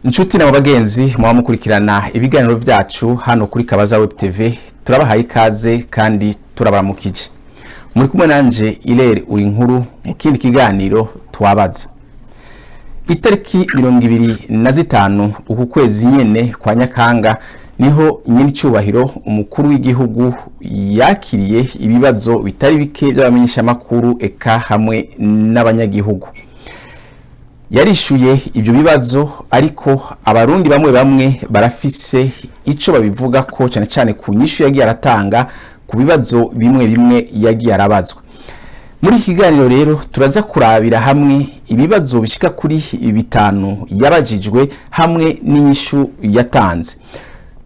Inshuti na bagenzi muba mukurikirana ibiganiro vyacu hano kuri Kabaza Web TV, turabahaye ikaze kandi turabaramukije. Muri kumwe nanje Irere uri nkuru mu kindi kiganiro twabaza. Itariki 25 uku kwezi nyene kwa Nyakanga niho nyir'icyubahiro umukuru w'igihugu yakiriye ibibazo bitari bike by'abamenyeshamakuru eka hamwe n'abanyagihugu. Yarishuye ibyo bibazo, ariko Abarundi bamwe bamwe barafise ico babivuga ko, cyane cyane ku nyishu yagiye aratanga ku bibazo bimwe bimwe yagiye arabazwa. Muri iki kiganiro rero turaza kurabira hamwe ibibazo bishika kuri 5 yabajijwe hamwe n'inyishu yatanze.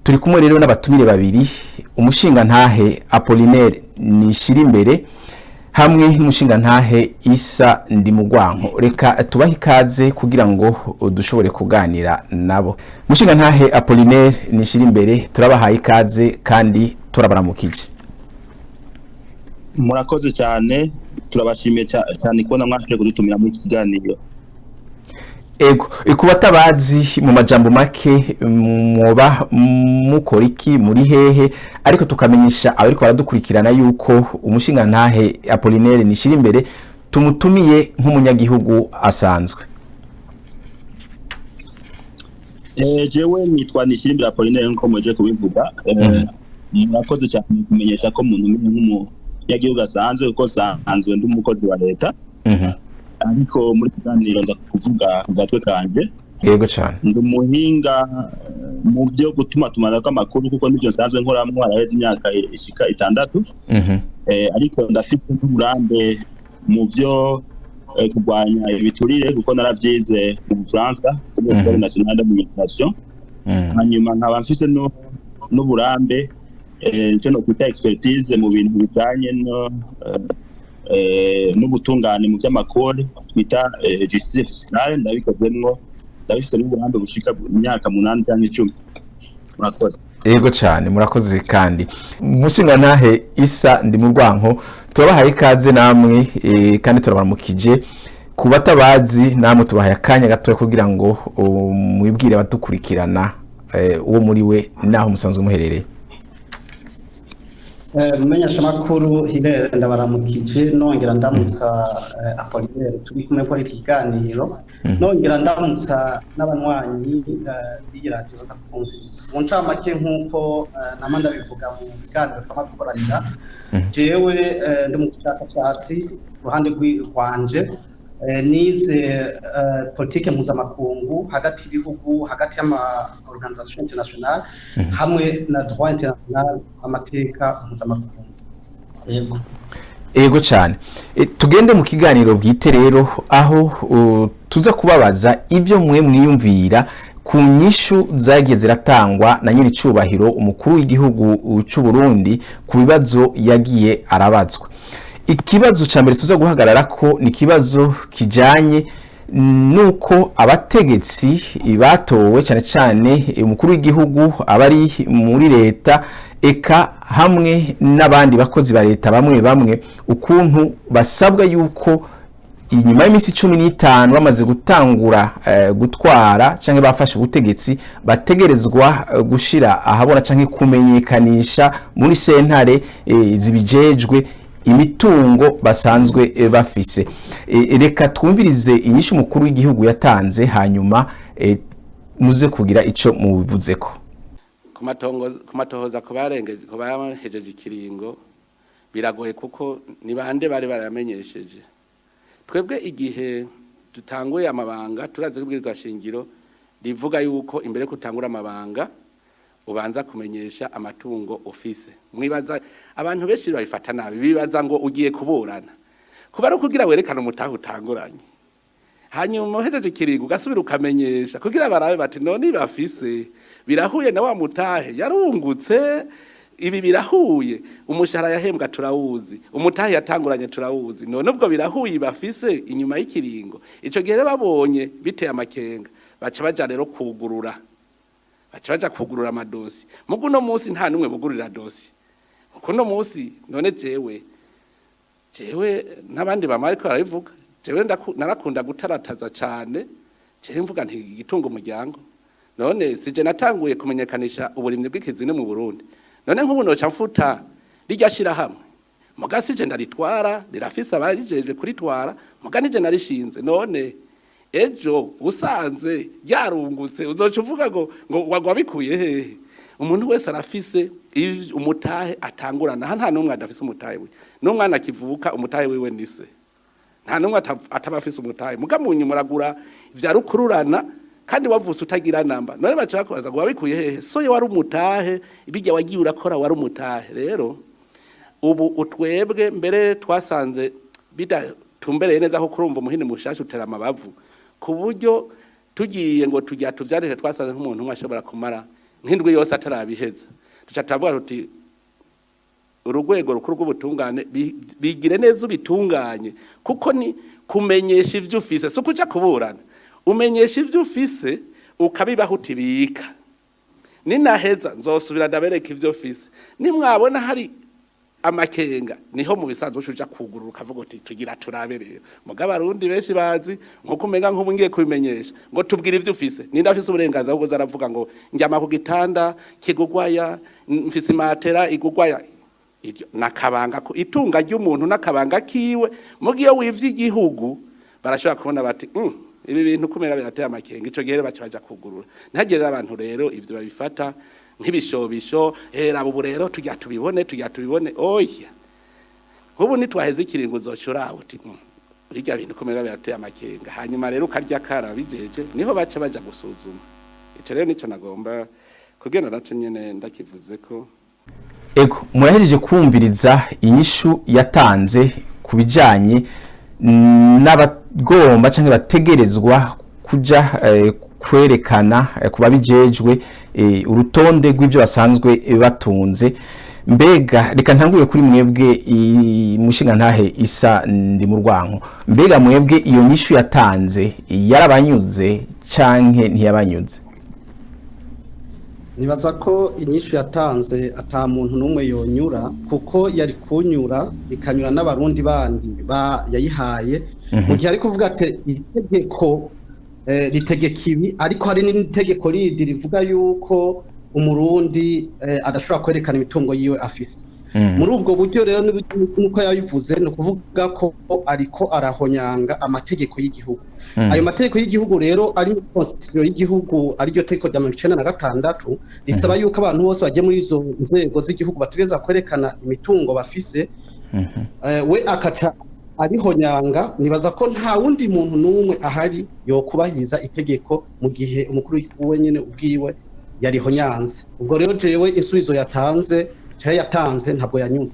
Turi kumwe rero n'abatumire babiri, umushingantahe Apollinaire Nishirimbere hamwe n'umushingantahe Isa Ndimugwanko. Reka tubahe ikaze kugira ngo dushobore kuganira nabo. Umushingantahe Apollinaire Nishirimbere, turabahaye ikaze kandi turabaramukije. Murakoze cyane, turabashimiye cyane kubona mwashoboye kudutumira muri iki kiganiro. Ego, ku batabazi, mu majambo make mwoba mukora iki, muri hehe? Ariko tukamenyesha abariko baradukurikirana yuko umushingantahe Apollinaire Nishirimbere tumutumiye nk'umunyagihugu asanzwe. Jewe nitwa Nishirimbere Apollinaire nkuko muje kubivuga. Murakoze cyane kumenyesha ko muntu nk'umunyagihugu asanzwe, kuko sanzwe ndi umukozi wa leta. Ariko muri kiganiro nza kuvuga ku gatwe kanje. Yego cyane. Ndi umuhinga mu byo gutuma tumanako amakuru, kuko nibyo nsanzwe nkoramwo haraheze imyaka ishika 6. Ariko ndafise n'uburambe mu byo kurwanya ibiturire, kuko naravyize mu Bufaransa kuri École Nationale d'Administration. Hanyuma nkaba mfise n'uburambe, icyo nokwita expertise, mu bintu bijanye no n'ubutungane mu by'amakori twita justice fiscale. Ndabikozemwo, ndabifise n'uburambe bushika imyaka 8 cyangwa 10. Murakoze. Yego cyane, murakoze. Kandi umushingantahe Isa Ndimurwanko, turabahaye ikaze namwe kandi turabaramukije. Ku batabazi namwe tubahaye akanya gatoya kugira ngo mwibwire abadukurikirana uwo muri we naho musanzwe muherereye. Mumenyeshamakuru Hirere, ndabaramukije, nongera ndamutsa Apollinaire turi kumwe gukora iki kiganiro, nongera ndamutsa n'abanywanyi b'iyi radiyo baza kumviriza. Mu ncamake, nk'uko nama ndabivuga mu biganiro twama dukoranira, jewe ndi mu bushakashatsi ku ruhande rwanje. Nize politike mpuzamakungu hagati y'ibihugu, hagati y'ama organisation internationale, hamwe na droit international, amateka mpuzamakungu. Yego. Ego cyane. Tugende mu kiganiro bwite rero, aho tuza kubabaza ibyo mwe mwiyumvira ku nyishu zagiye ziratangwa na nyir'icyubahiro umukuru w'igihugu cy'u Burundi ku bibazo yagiye arabazwa. Ikibazo cya mbere tuza guhagarara ko ni ikibazo kijanye nuko abategetsi batowe, cyane cyane umukuru w'igihugu, abari muri leta eka hamwe n'abandi bakozi ba leta bamwe bamwe, ukuntu basabwa yuko inyuma y'iminsi 15 bamaze gutangura gutwara cyangwa bafashe ubutegetsi, bategerezwa gushira ahabona cyangwa kumenyekanisha muri sentare zibijejwe imitungo basanzwe bafise. Reka twumvirize inyishu umukuru w'igihugu yatanze, hanyuma muze kugira ico mubivuzeko. Ku matongo, ku matohoza ku barengeje, ku bahejeje ikiringo, biragoye kuko ni bande bari baramenyesheje? Twebwe igihe dutanguye amabanga, turazi ko ibwirizwa shingiro rivuga yuko imbere yo gutangura amabanga ubanza kumenyesha amatungo ufise. Mwibaza abantu benshi babifata nabi, bibaza ngo ugiye kuburana. Kuba ari ukugira werekane umutahe utanguranye, hanyuma uhejeje ikiringo ugasubira ukamenyesha kugira barabe bati: "None bafise birahuye na wa mutahe yarungutse? Ibi birahuye? Umushahara yahembwa turawuzi, umutahe yatanguranye turawuzi, none ubwo birahuye bafise inyuma y'ikiringo?" Ico gihe rero babonye biteye amakenga, baca baja rero kugurura, baca baja kugurura amadosi. Mugu uno munsi nta numwe bugurira dosi, kuko uno munsi none jewe n'abandi bama ariko barabivuga, jewe narakunda gutarataza cane. Jewe mvuga nti igitunga umuryango. None sije natanguye kumenyekanisha uburimyi bw'ikizini mu Burundi? None nk'ubu noca mfuta rirya shirahamwe? Muga sije ndaritwara, rirafise abarijejwe kuritwara, muga nije narishinze. None ejo usanze ryarungutse, uzoca uvuga ngo wabikuye hehe? Umuntu wese arafise umutahe atangurana. Aha nta n'umwe adafise umutahe we. N'umwana akivuka, umutahe wiwe nise. Nta n'umwe ataba afise umutahe. Muga mu nyuma uragura vya rukururana, kandi wavutse utagira namba. None baca bakubaza ngo wabikuye hehe? So yo wari umutahe, ibijya wagiye urakora wari umutahe. Rero ubu utwebwe mbere twasanze bidatumbereye neza, ko kurumva umuhini mushasha utera amabavu, ku buryo tugiye ngo tujya tuvyandike, twasanze nk'umuntu umwe ashobora kumara nk'indwi yose atarabiheza. Duca turavuga tuti urugwego rukuru rw'ubutungane bigire neza, ubitunganye, kuko ni kumenyesha ivyo ufise, si ukuja kuburana. Umenyesha ivyo ufise, ukabibaho, utibika ninaheza nzosubira ndabereka ivyo ufise. Nimwabona hari amakenga, niho mu bisanzwe uca uja kugurura, ukavuga uti tugira turabe. Rero mugabo Abarundi benshi bazi nkuko umenga nk'ubu ngiye kubimenyesha ngo tubwire ivyo ufise. Ninde afise uburenganzira bwo kuza aravuga ngo njyama ku gitanda kigugwaya, mfise imatera igugwaya? Iryo nakabanga ko itunga ry'umuntu n'akabanga kiwe. Mugiye wivye igihugu, barashobora kubona bati ibi bintu kumera birateye amakenga." Ico gihe rero baca baja kugurura. Ntihagire rero abantu rero ivyo babifata nk'ibishobisho: "Hera ubu rero tujya tubibone, tujya tubibone." Oya, nk'ubu nitwaheze ikiringo, uzoca uti birya bintu kumera birateye amakenga." Hanyuma rero ukarya kara bijeje, niho baca baja gusuzuma. Ico rero nico nagomba kugenda naco nyene ndakivuze ko. Ego, murahejeje kumviriza inyishu yatanze ku bijanye n'abagomba canke bategerezwa kuja kwerekana ku babijejwe urutonde rw'ivyo basanzwe batunze. Mbega reka ntangure kuri mwebwe, mushinga ntahe Isa ndi mu rwanko. Mbega mwebwe iyo nyishu yatanze yarabanyuze canke ntiyabanyuze? Nibaza ko inyishu yatanze ata muntu n'umwe yonyura, kuko yari kunyura ikanyura n'Abarundi bandi ba yayihaye, mu gihe ari kuvuga ati itegeko ritegeka ibi, ariko hari n'itegeko rindi rivuga yuko Umurundi adashobora kwerekana imitungo yiwe afise. Muri ubwo buryo rero, nuko yabivuze, ni ukuvuga ko ariko arahonyanga amategeko y'igihugu. Ayo mategeko y'igihugu rero ari muri constitution y'igihugu, ariryo tegeko rya 96, risaba yuko abantu bose bagiye muri izo nzego z'igihugu bategerezwa kwerekana imitungo bafise. We akaca arihonyanga. Nibaza ko nta wundi muntu n'umwe ahari yokubahiriza itegeko mu gihe umukuru w'igihugu wenyine ubwiwe yarihonyanze. Ubwo rero jewe insubizo yatanze cyangwa yatanze ntabwo yanyumva.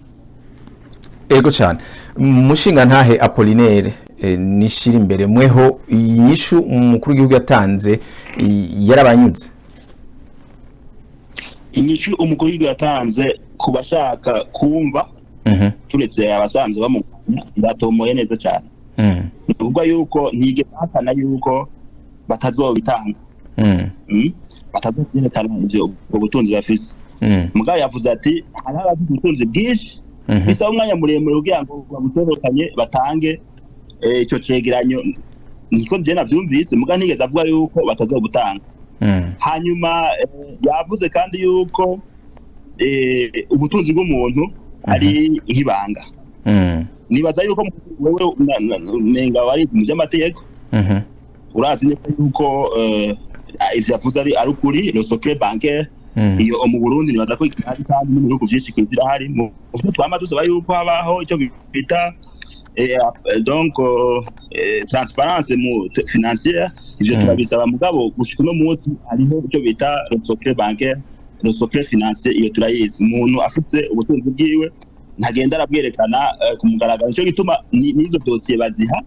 Ego cyane. Mushinga ntahe Apollinaire nishira imbere, mweho inyishu umukuru w'igihugu yatanze yarabanyuze? Inyishu umukuru w'igihugu yatanze, ku bashaka kumva, turetse abasanzwe bamukunda, iratomoye neza cyane. Ni ukuvuga yuko ntiyigeze ahakana yuko batazobitanga, batazovyerekana ivyo ubwo butunzi bafise. Mugabo yavuze ati hariho abafise ubutunzi bwinshi, bisaba umwanya muremure kugira ngo babutorokanye, batange ico cegeranyo. Niko je navyumvise, muga ntigeze avuga yuko batazobutanga. Hanyuma yavuze kandi yuko ubutunzi bw'umuntu ari nk'ibanga. Nibaza yuko wewe nenga wari mu by'amategeko, urazi neza yuko ivyo yavuze ari ukuri. Le secret bancaire, iyo mu Burundi nibaza ko ihari, kandi no mu bihugu vyinshi kw'isi irahari. Mu vyo twama dusaba yuko habaho icyo bita donc transparence mu financière, ivyo turabisaba. Mugabo gushika uno munsi hariho icyo bita le secret bancaire, le secret financier, iyo turayizi. Umuntu afite ubutunzi bwiwe ntagenda arabwerekana ku mugaragaro. Nico gituma n'izo dosiye baziha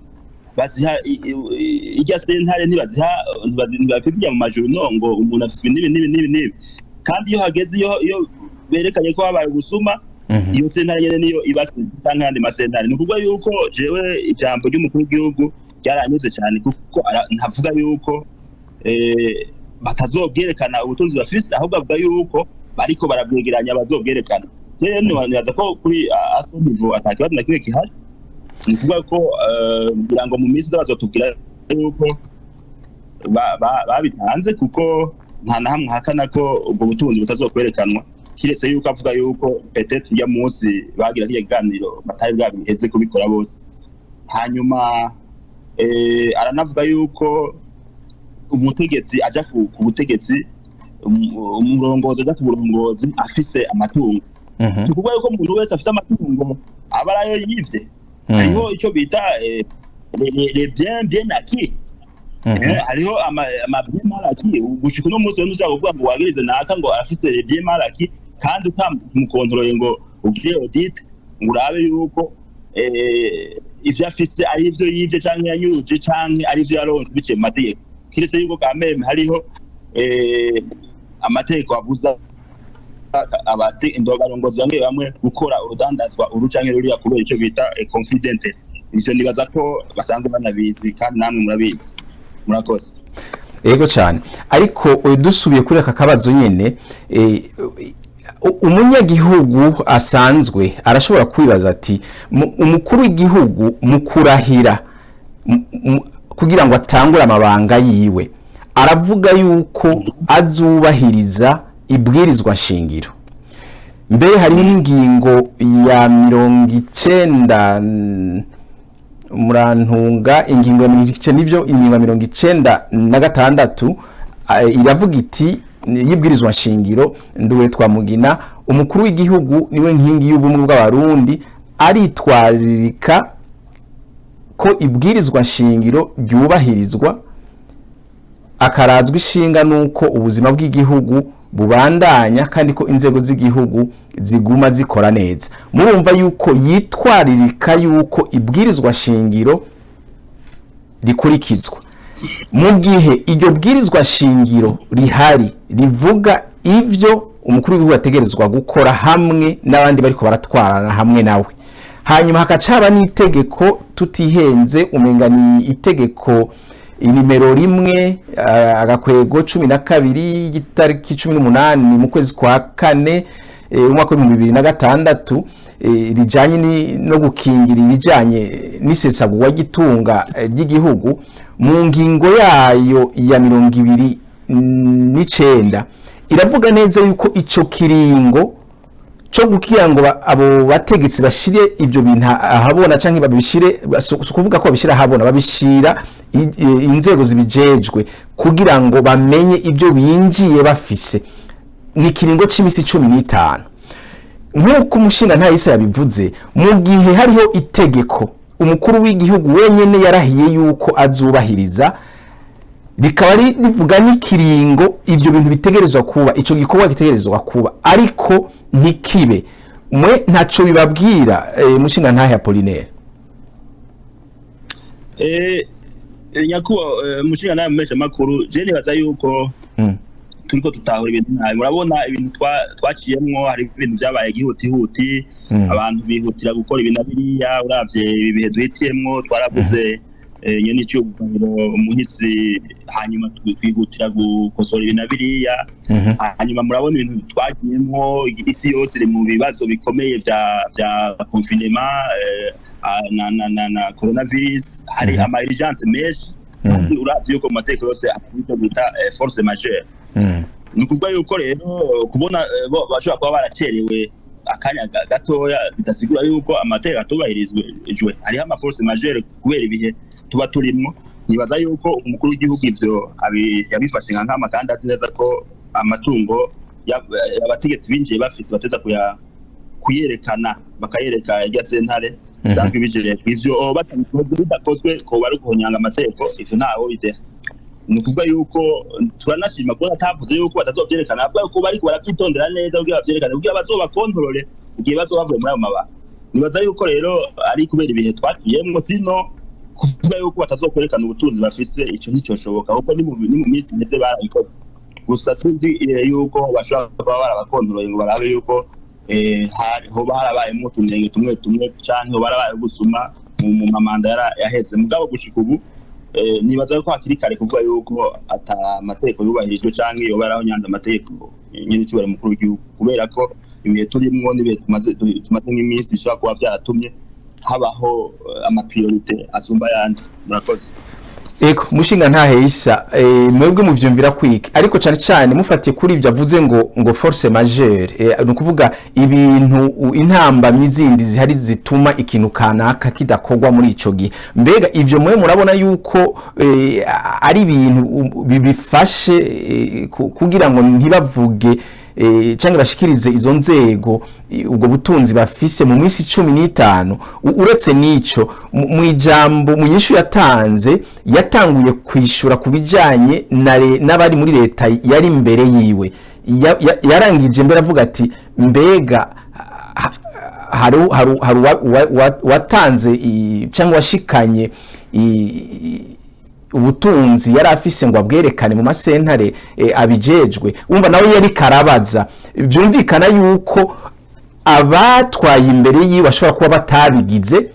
irya sentare, ntibaziha, ntibapibya mu majuru no ngo umuntu afise ibi n'ibi n'ibi n'ibi n'ibi. Kandi iyo hageze, iyo berekanye ko habaye ubusuma, iyo sentare nyene niyo ibasize canke ayandi masentare. Ni ukuvuga yuko jewe ijambo ry'umukuru w'igihugu ryaranyuze cyane, kuko ntavuga yuko batazobwerekana ubutunzi bafise, ahubwo avuga yuko bariko barabwegeranya, bazobwerekana. Rero nibaza ko kuri à ce niveau ata kibazo na kimwe gihari. Ni ukuvuga ko ngira ngo mu minsi iza bazotubwira yuko babitanze, kuko Nta na hamwe ahakana ko ubwo butunzi butazokwerekanwa, kiretse yuko avuga yuko peut-être urya munsi bagira kiriya kiganiro batari bwabiheze kubikora bose. Hanyuma aranavuga yuko umutegetsi aja ku butegetsi, umurongozi aja ku burongozi afise amatungo. Ni ukuvuga yuko umuntu wese afise amatungo aba arayo yivye. Hariho ico bita les biens bien acquis. Hariho ama bien mal acquis. Gushika uno munsi rero ntushobora kuvuga ngo wagirize naka ngo arafise les biens mal acquis kandi utamukontorore ngo ugire audit, ngo urabe yuko ivyo afise ari ivyo yivye canke yanyuruje canke ari ivyo yaronse biciye mu mategeko, kiretse yuko kameme hariho amategeko abuza abarongozi bamwe bamwe gukora urudandazwa uru canke ruriya kubera ico bita confidente. Ivyo nibaza ko basanzwe banabizi, kandi namwe murabizi. Murakoze. Yego cyane, ariko dusubiye kuri aka kabazo nyene, umunyagihugu asanzwe arashobora kwibaza ati: "Umukuru w'igihugu mu kurahira kugira ngo atangure amabanga yiwe, aravuga yuko azubahiriza ibwirizwa nshingiro." Mbere hari n'ingingo ya 90, murantunga, ingingo ya 90, nivyo, ingingo ya 96 iravuga iti y'ibwirizwa nshingiro, nduwe Twamugina: "Umukuru w'igihugu niwe nkingi y'ubumwe bw'Abarundi, aritwaririka ko ibwirizwa nshingiro ryubahirizwa, akarazwa ishinga nuko ubuzima bw'igihugu bubandanya kandi ko inzego z'igihugu ziguma zikora neza." Murumva yuko yitwaririka yuko ibwirizwa shingiro rikurikizwa. Mu gihe iryo bwirizwa shingiro rihari rivuga ivyo umukuru w'igihugu ategerezwa gukora hamwe n'abandi bariko baratwarana hamwe nawe, hanyuma hakacaba n'itegeko, tutihenze umenga ni itegeko nimero 1/12, itariki 18 mu kwezi kwa kane, umwaka w'2006, rijanye no gukingira ibijanye n'isesagurwa ry'itunga ry'igihugu, mu ngingo yayo ya 29 iravuga neza yuko ico kiringo cyo kugira ngo abo bategetsi bashire ibyo bintu ahabona canke babishire, si ukuvuga ko babishira ahabona, babishira inzego zibijejwe kugira ngo bamenye ibyo binjiye bafise, ni ikiringo c'imisi 15, nk'uko umushinga ntayise yabivuze. Mu gihe hariho itegeko umukuru w'igihugu wenyene yarahiye yuko azubahiriza, rikaba rivuga n'ikiringo ibyo bintu bitegerezwa kuba, ico gikorwa gitegerezwa kuba, ariko ntikibe, mwe ntaco bibabwira, mushinga ntahe Apollinaire? Nyakubahwa mushinga nawe mumesha makuru, je nibaza yuko turiko tutahura ibintu nabi. Murabona ibintu twaciyemwo, hari ibintu byabaye gihutihuti, abantu bihutira gukora ibi na biriya. Uravye ibi bihe duhitiyemwo, twaravuze nyene icyubahiro umuhisi, hanyuma twihutira gukosora ibi na biriya. Hanyuma murabona ibintu twagiyemwo, isi yose iri mu bibazo bikomeye vya confinement na coronavirus, hari ama urgence menshi. Kandi uravye yuko mu mategeko yose hari icyo bita force majeure. Ni ukuvuga yuko rero kubona bo bashobora kuba baracerewe akanya gatoya bidasigura yuko amategeko atubahirizwe. Hariho ama force majeure kubera ibihe tuba turimwo. Nibaza yuko umukuru w'igihugu ivyo yabifashe nka nkama, kandi azi neza ko amatungo abategetsi binjiye bafise bateza kuyerekana, bakayereka irya sentare isanzwe ibijejwe. Ivyo batabikoze, bidakozwe, ko bari guhonyanga amategeko, ivyo ntawo bideha. Ni ukuvuga yuko turanashima kubona atavuze yuko batazovyerekana, avuga yuko bariko baravyitondera neza kugira bavyerekane, kugira bazobakontorore igihe bazoba bavuye muri ayo mabanga. Nibaza yuko rero ari kubera ibihe twaciyemwo, sino kuvuga yuko batazokwerekana ubutunzi bafise, ico nticyoshoboka, kuko ni mu minsi iheze barabikoze. Gusa sinzi yuko bashobora kuba barabakontorore ngo barabe yuko hoba harabayemwo utunenge tumwe tumwe canke hoba harabaye gusuma mu mamanda yaheze. Mugabo gushika ubu nibaza yuko hakiri kare kuvuga yuko ata amategeko yubahirijwe canke yoba yarahonyanze amategeko nyene icubahiro mukuru w'igihugu, kubera ko ibihe turimwo n'ibihe tumaze nk'iminsi bishobora kuba vyaratumye habaho ama priorité asumba ayandi. Murakoze. Eko mushinga ntahe Isa, mwebwe muvyumvira kwiki? Ariko cyane cyane mufatiye kuri ibyo avuze ngo force majeure, ni ukuvuga ibintu intambamyi zindi zihari zituma ikintu kanaka kidakorwa muri ico gihe. Mbega ivyo mwe murabona yuko ari ibintu bibifashe kugira ngo ntibavuge cyangwa bashikirize izo nzego ubwo butunzi bafise mu minsi 15? Uretse n'ico, mu ijambo mu nyishu yatanze, yatanguye kwishura ku bijanye n'abari muri leta yari imbere yiwe. Yarangije mbere avuga ati: "Mbega hari watanze cyangwa washikanye ubutunzi yari afise ngo abwerekane mu masentare abijejwe?" Wumva nawe yari karabaza, byumvikana yuko abatwaye imbere yiwe bashobora kuba batabigize.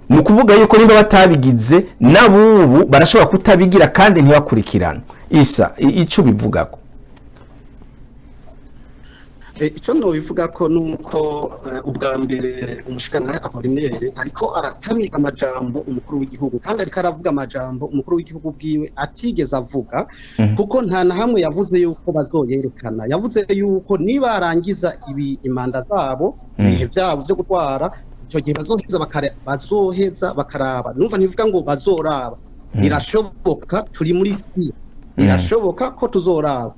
Ni ukuvuga yuko niba batabigize, n'abubu barashobora kutabigira kandi ntibakurikirane. Isa, ico ubivugako? Icyo nobivuga ko nuko ubwa mbere umushikiranganji Apollinaire ariko aratamika amajambo umukuru w'igihugu, kandi ariko aravuga amajambo umukuru w'igihugu bwiwe atigeze avuga, kuko nta na hamwe yavuze yuko bazoyerekana. Yavuze yuko niba arangiza ibi imanda zabo, ibihe byabo byo gutwara, icyo gihe bazoheza bakaraba. Numva ntivuga ngo bazoraba, birashoboka, turi muri si birashoboka ko tuzoraba.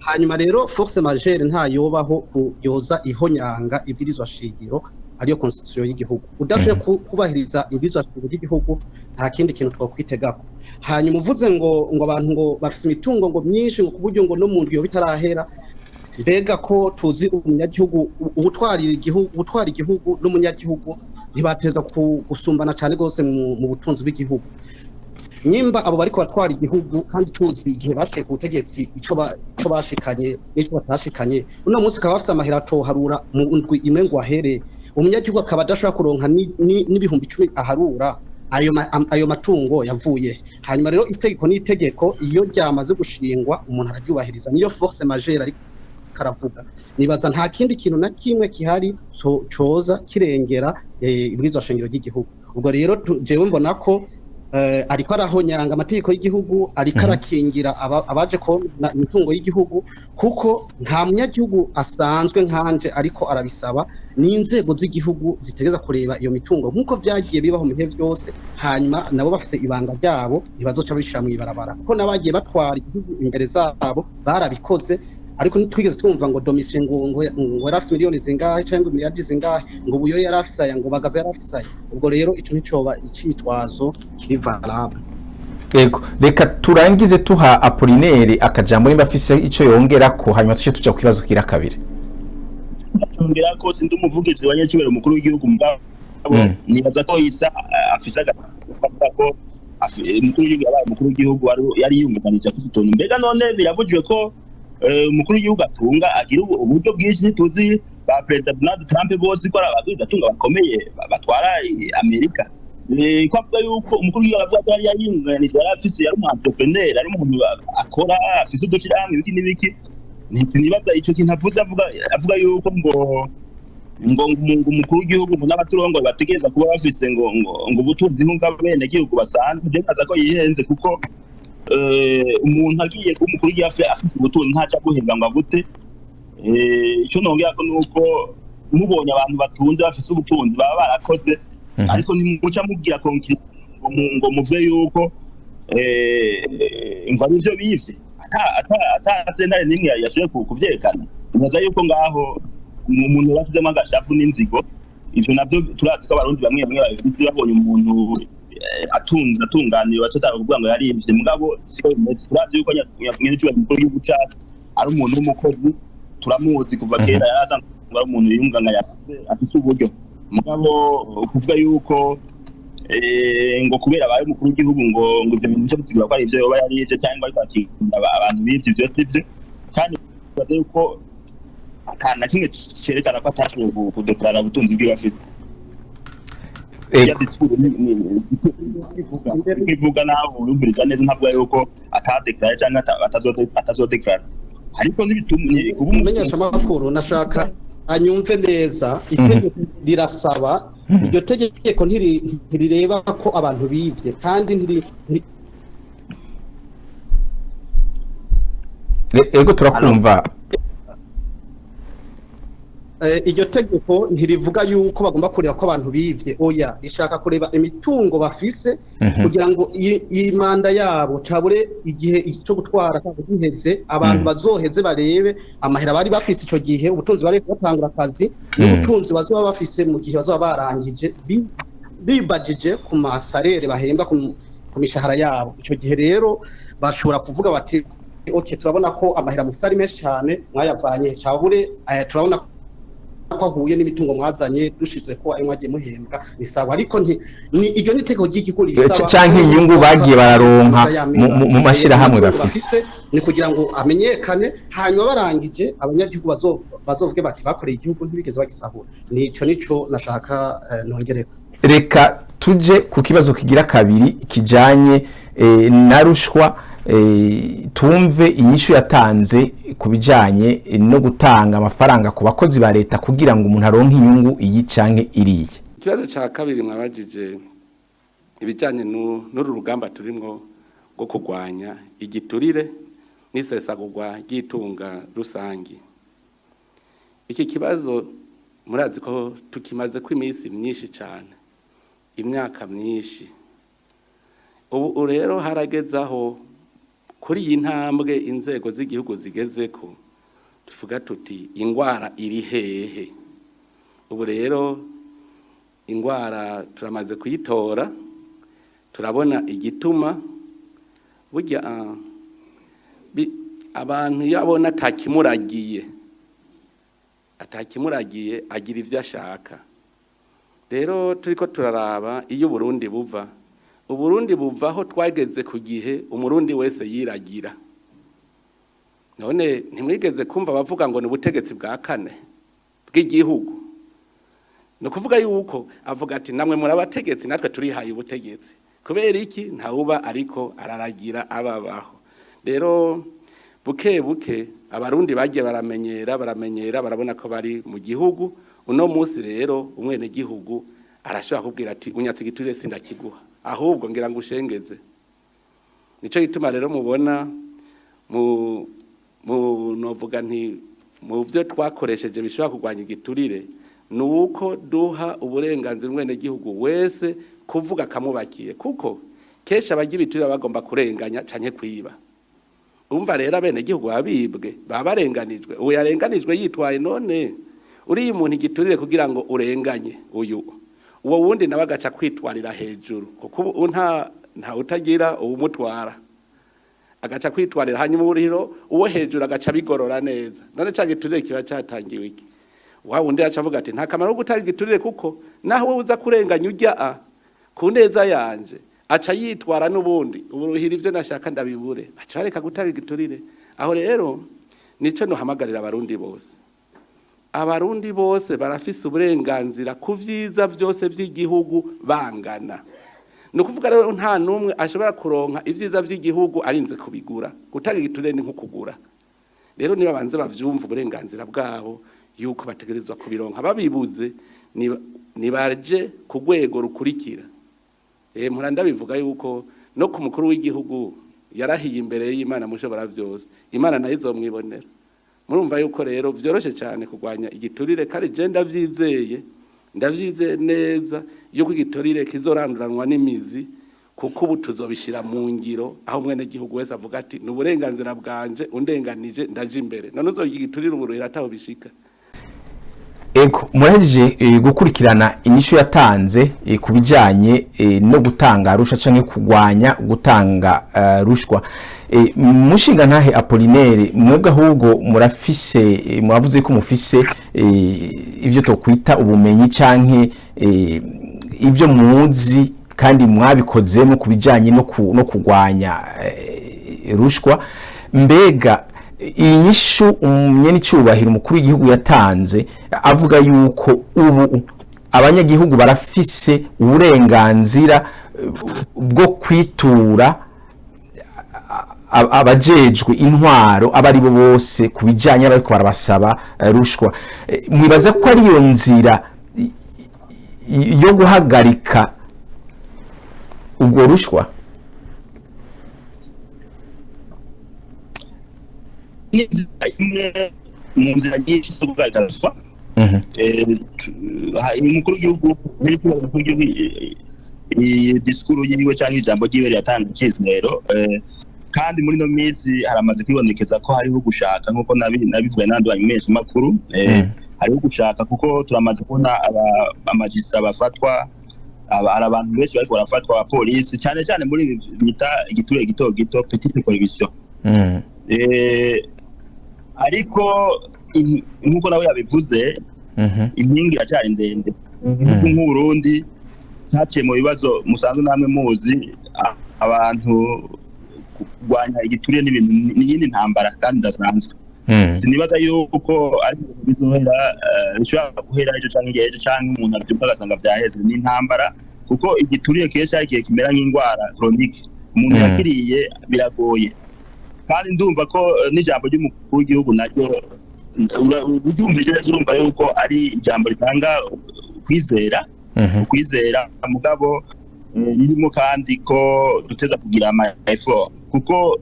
Hanyuma rero force majeure ntayobaho yoza ihonyanga ibwirizwa shingiro, ariyo constitution y'igihugu. Udashoboye kubahiriza ibwirizwa shingiro ry'igihugu, nta kindi kintu twakwitegako. Hanyuma uvuze ngo abantu ngo bafise imitungo ngo myinshi, ngo kuburyo ngo no mu ndwi yoba itarahera. Mbega ko tuzi umunyagihugu ubutwarira igihugu, ubutwara igihugu n'umunyagihugu ntibateza gusumbana cyane rwose mu butunzi bw'igihugu? Nyimba abo bariko batwara igihugu, kandi tuzi igihe bateye ku butegetsi ico bashikanye n'ico batashikanye, uno munsi akaba bafise amahera atoharura mu ndwi imwe ngo ahere, umunyagihugu akaba adashobora kuronka n'10,000 aharura, ayo matungo yavuye? Hanyuma rero itegeko n'itegeko, iyo ryamaze gushingwa umuntu araryubahiriza. Niyo force majeure ariko karavuga, nibaza nta kindi kintu na kimwe kihari coza kirengera ibwirizwa shingiro ry'igihugu. Ubwo rero jewe mbona ko ariko arahonyanga amategeko y'igihugu, ariko arakingira abaje konona imitungo y'igihugu, kuko nta munyagihugu asanzwe nkanje ariko arabisaba, n'inzego z'igihugu zitegereza kureba iyo mitungo nk'uko vyagiye bibaho mu bihe vyose. Hanyuma nabo bafise ibanga ryabo, ntibazoca bishira mw'ibarabara, kuko n'abagiye batwara igihugu imbere zabo barabikoze, ariko ntitwigeze twumva ngo Domitien ngo yari afise miliyoni zingahe cyangwa miliyardi zingahe, ngo Buyo yari afise aya, ngo Bagaza yari afise aya. Ubwo rero ico nticoba icitwazo kiri valable. Ego, reka turangize tuha Apollinaire akajambo nimba afise ico yongerako, hanyuma tuce tuja ku kibazo kira kabiri. Ngira ko sindi umuvugizi wa nyacyubahiro umukuru w'igihugu, mugabo nibaza ko Isa afise agavuga ko umukuru w'igihugu yabaye umukuru w'igihugu yari yumvikanije afite utuntu. Mbega none birabujijwe ko umukuru w'igihugu atunga, agira uburyo bwinshi? Ntituzi ba Perezida Donald Trump bose ko ari abagwizatunga bakomeye batwara Amerika? Ko avuga yuko umukuru w'igihugu avuga ko yari yayunganije, yari afise, yari umu entrepreneur, ari umuntu akora, afise udushirahamwe, ibiki n'ibiki. Sinibaza ico kintu avuze, avuga yuko ngo umukuru w'igihugu ngo n'abaturongoye bategereza kuba bafise ngo ubutunzi nk'ubw'abenegihugu basanzwe. Je nibaza ko yihenze, kuko umuntu agiye kuba umukuru w'igihugu afise ubutunzi, ntaca guhemba ngo agute. Ico nongera ko nuko mubonye abantu batunze, bafise ubutunzi, baba barakoze, ariko ntimuca mubwira conclusion ngo muve yuko ngo ari ivyo bivye, ata sentare n'imwe yashoboye kuvyerekana. Nibaza yuko ngaho umuntu yabashizemo agashavu n'inzigo. Ivyo navyo turazi ko Abarundi bamwe bamwe babifise, babonye umuntu atunze, atunganiwe, batotanga kuvuga ngo yarivye. Mugabo siko bimeze. Turazi yuko nyacyubahiro umukuru w'igihugu cacu ari umuntu w'umukozi, turamuzi kuva kera, yari asanzwe ari umuntu yiyunganganya, afise uburyo. Mugabo kuvuga yuko ngo kubera abaye umukuru w'igihugu ngo ivyo bintu bice bisigura ko ari ivyo yoba yarivye cyangwa ariko akinda abantu bivye, ivyo sivyo. Kandi bibaza yuko ata na kimwe cerekana ko atashoboye kudeklarara ubutunzi bwiwe afise. Ya discours ivuga nawe urumviriza neza, ntavuga yuko atadeklarara cyangwa atazodeklarara, ariko ntibitumye kuba Umumenyeshamakuru nashaka anyumve neza: itegeko rirasaba, iryo tegeko ntirireba ko abantu bivye, kandi Ego, turakumva. Iryo tegeko ntirivuga yuko bagomba kureba ko abantu bivye, oya, rishaka kureba imitungo bafise kugira ngo iyi manda yabo cabure igihe cyo gutwara kabo giheze, abantu bazoheze barebe amahera bari bafise ico gihe, ubutunzi bari batangura akazi n'ubutunzi bazoba bafise mu gihe bazoba barangije, bibajije ku ma salaires bahemba, ku mishahara yabo. Ico gihe rero bashobora kuvuga bati: "Okay, turabona ko amahera mufise ari menshi cyane, mwayavanye cabure, turabona ko ahuye n'imitungo mwazanye, dushize ko ayo mwagiye muhembwa ni sawa." Ariko nti ni iryo ni itegeko ry'igihugu ribisaba. Canke inyungu bagiye bararonka mu mashirahamwe bafise. Ni kugira ngo amenyekane, hanyuma barangije abanyagihugu bazovuge bati: "Bakoreye igihugu, ntibigeze bagisahura." Nico nashaka nongereko. Reka tuje ku kibazo kigira kabiri kijanye na rushwa, tumve inyishu yatanze ku bijanye no gutanga amafaranga ku bakozi ba leta kugira ngo umuntu aronke inyungu iyi canke iriya. Ikibazo cya kabiri mwabajije, ibijyanye n'uru rugamba turimwo rwo kurwanya igiturire n'isesagurwa ry'itunga rusangi, iki kibazo murazi ko tukimaze ko iminsi myinshi cyane, imyaka myinshi. Ubu rero harageze aho kuri iyi ntambwe inzego z'igihugu zigeze ko tuvuga tuti: "Ingwara iri hehe?" Ubu rero ingwara turamaze kuyitora, turabona igituma. Burya abantu iyo abona atakimuragiye agira ibyo ashaka. Rero turiko turaraba iyo Uburundi buva, Uburundi buvaho twageze ku gihe Umurundi wese yiragira. None ntimwigeze kumva bavuga ngo ni ubutegetsi bwa kane bw'igihugu? Ni ukuvuga yuko avuga ati: "Namwe muri abategetsi, natwe turihaye ubutegetsi." Kubera iki? Ntawuba ariko araragira ababaho. Rero buke buke Abarundi bagiye baramenyera, baramenyera, barabona ko bari mu gihugu. Uno munsi rero umwenegihugu arashobora kubwira ati: "Unyatse igiturire, sindakiguha, ahubwo ngira ngo ushengeze." Nico gituma rero mubona mu novuga nti mu byo twakoresheje bishobora kurwanya igiturire ni uko duha uburenganzira umwenegihugu wese kuvuga akamubakiye, kuko kenshi abagira ibiturire bagomba kurenganya canke kwiba. Umva rero, abenegihugu baba bibwe, baba barenganijwe. Ubu yarenganijwe yitwaye, none uriya umuntu igiturire kugira ngo urenganye uyu, uwo wundi nawe agaca kwitwarira hejuru, kuko ubu nta utagira uwumutwara, agaca kwitwarira, hanyuma uriro uwo hejuru agaca bigorora neza. None ca giturire kiba catangiwe iki? Wa wundi aca avuga ati: "Nta kamaro ko gutanga igiturire, kuko naho wowe uza kurenganya ujya a ku neza yanje aca yitwara n'ubundi, ubu ruhira ivyo nashaka ndabibure." Baca bareka gutanga igiturire. Aho rero nico nohamagarira Abarundi bose. Abarundi bose barafise uburenganzira ku vyiza vyose vy'igihugu bangana. Ni ukuvuga rero nta n'umwe ashobora kuronka ivyiza vy'igihugu arinze kubigura. Gutanga igiturire ni nko kugura. Rero niba banze bavyumva uburenganzira bwabo yuko bategerezwa kubironka, babibuze nibaje ku rwego rukurikira. Mpora ndabivuga yuko no ku mukuru w'igihugu yarahiye imbere y'Imana mushobora vyose, Imana nayo izomwibonera. Murumva yuko rero vyoroshe cyane kurwanya igiturire, kandi je ndavyizeye neza yuko igiturire kizoranduranwa n'imizi, kuko ubu tuzobishira mu ngiro, aho mwene gihugu wese avuga ati: "Ni uburenganzira bwanje, undenganije ndaje imbere." None uzorya igiturire uburuhira ataho bishika? Ego, murahejeje gukurikirana inyishu yatanze ku bijanye no gutanga rusha canke kurwanya gutanga rushwa. Mushinga ntahe Apollinaire, mwebwe ahubwo murafise, muravuze ko mufise ibyo tokwita ubumenyi canke ibyo muzi kandi mwabikozemo ku bijanye no kurwanya rushwa. Mbega iyi nyishu umunyenicubahiro umukuru w'igihugu yatanze avuga yuko ubu abanyagihugu barafise uburenganzira bwo kwitura abajejwe intwaro abo ari bo bose ku bijanye bariko barabasaba rushwa, mwibaza ko ari iyo nzira yo guhagarika ubwo rushwa? N'inzira imwe mu nzira nyinshi zo guhagarika ruswa. Umukuru w'igihugu, umukuru w'igihugu, iyi discours yiwe cyangwa ijambo ryiwe riratanga icyizero, kandi muri ino minsi haramaze kwibonekeza ko hariho gushaka, nk'uko nabivuga n'abandi bamenyesha makuru. Hariho gushaka kuko turamaze kubona amagisa bafatwa, hari abantu benshi bariko barafatwa, abapolisi cyane cyane muri ibi bita igiturire gito gito, petite corruption. Ariko nk'uko nawe yabivuze, inkingi iracyari ndende. Igihugu nk'Uburundi cyaciye mu bibazo musanzwe namwe muzi, abantu kurwanya igiturire n'ibintu ni iyindi ntambara kandi idasanzwe. Sinibaza yuko ari ibintu bizohera, bishobora guhera ejo canke hirya y'ejo, canke umuntu abyuka agasanga vyaheze. Ni intambara kuko igiturire kenshi hari igihe kimera nk'indwara chronique umuntu yakiriye, biragoye. Kandi ndumva ko n'ijambo ry'umukuru w'igihugu naryo uryumvise neza urumva yuko ari ijambo ritanga kwizera, ukwizera, mugabo ririmo kandi ko duteza kugira ama effort, kuko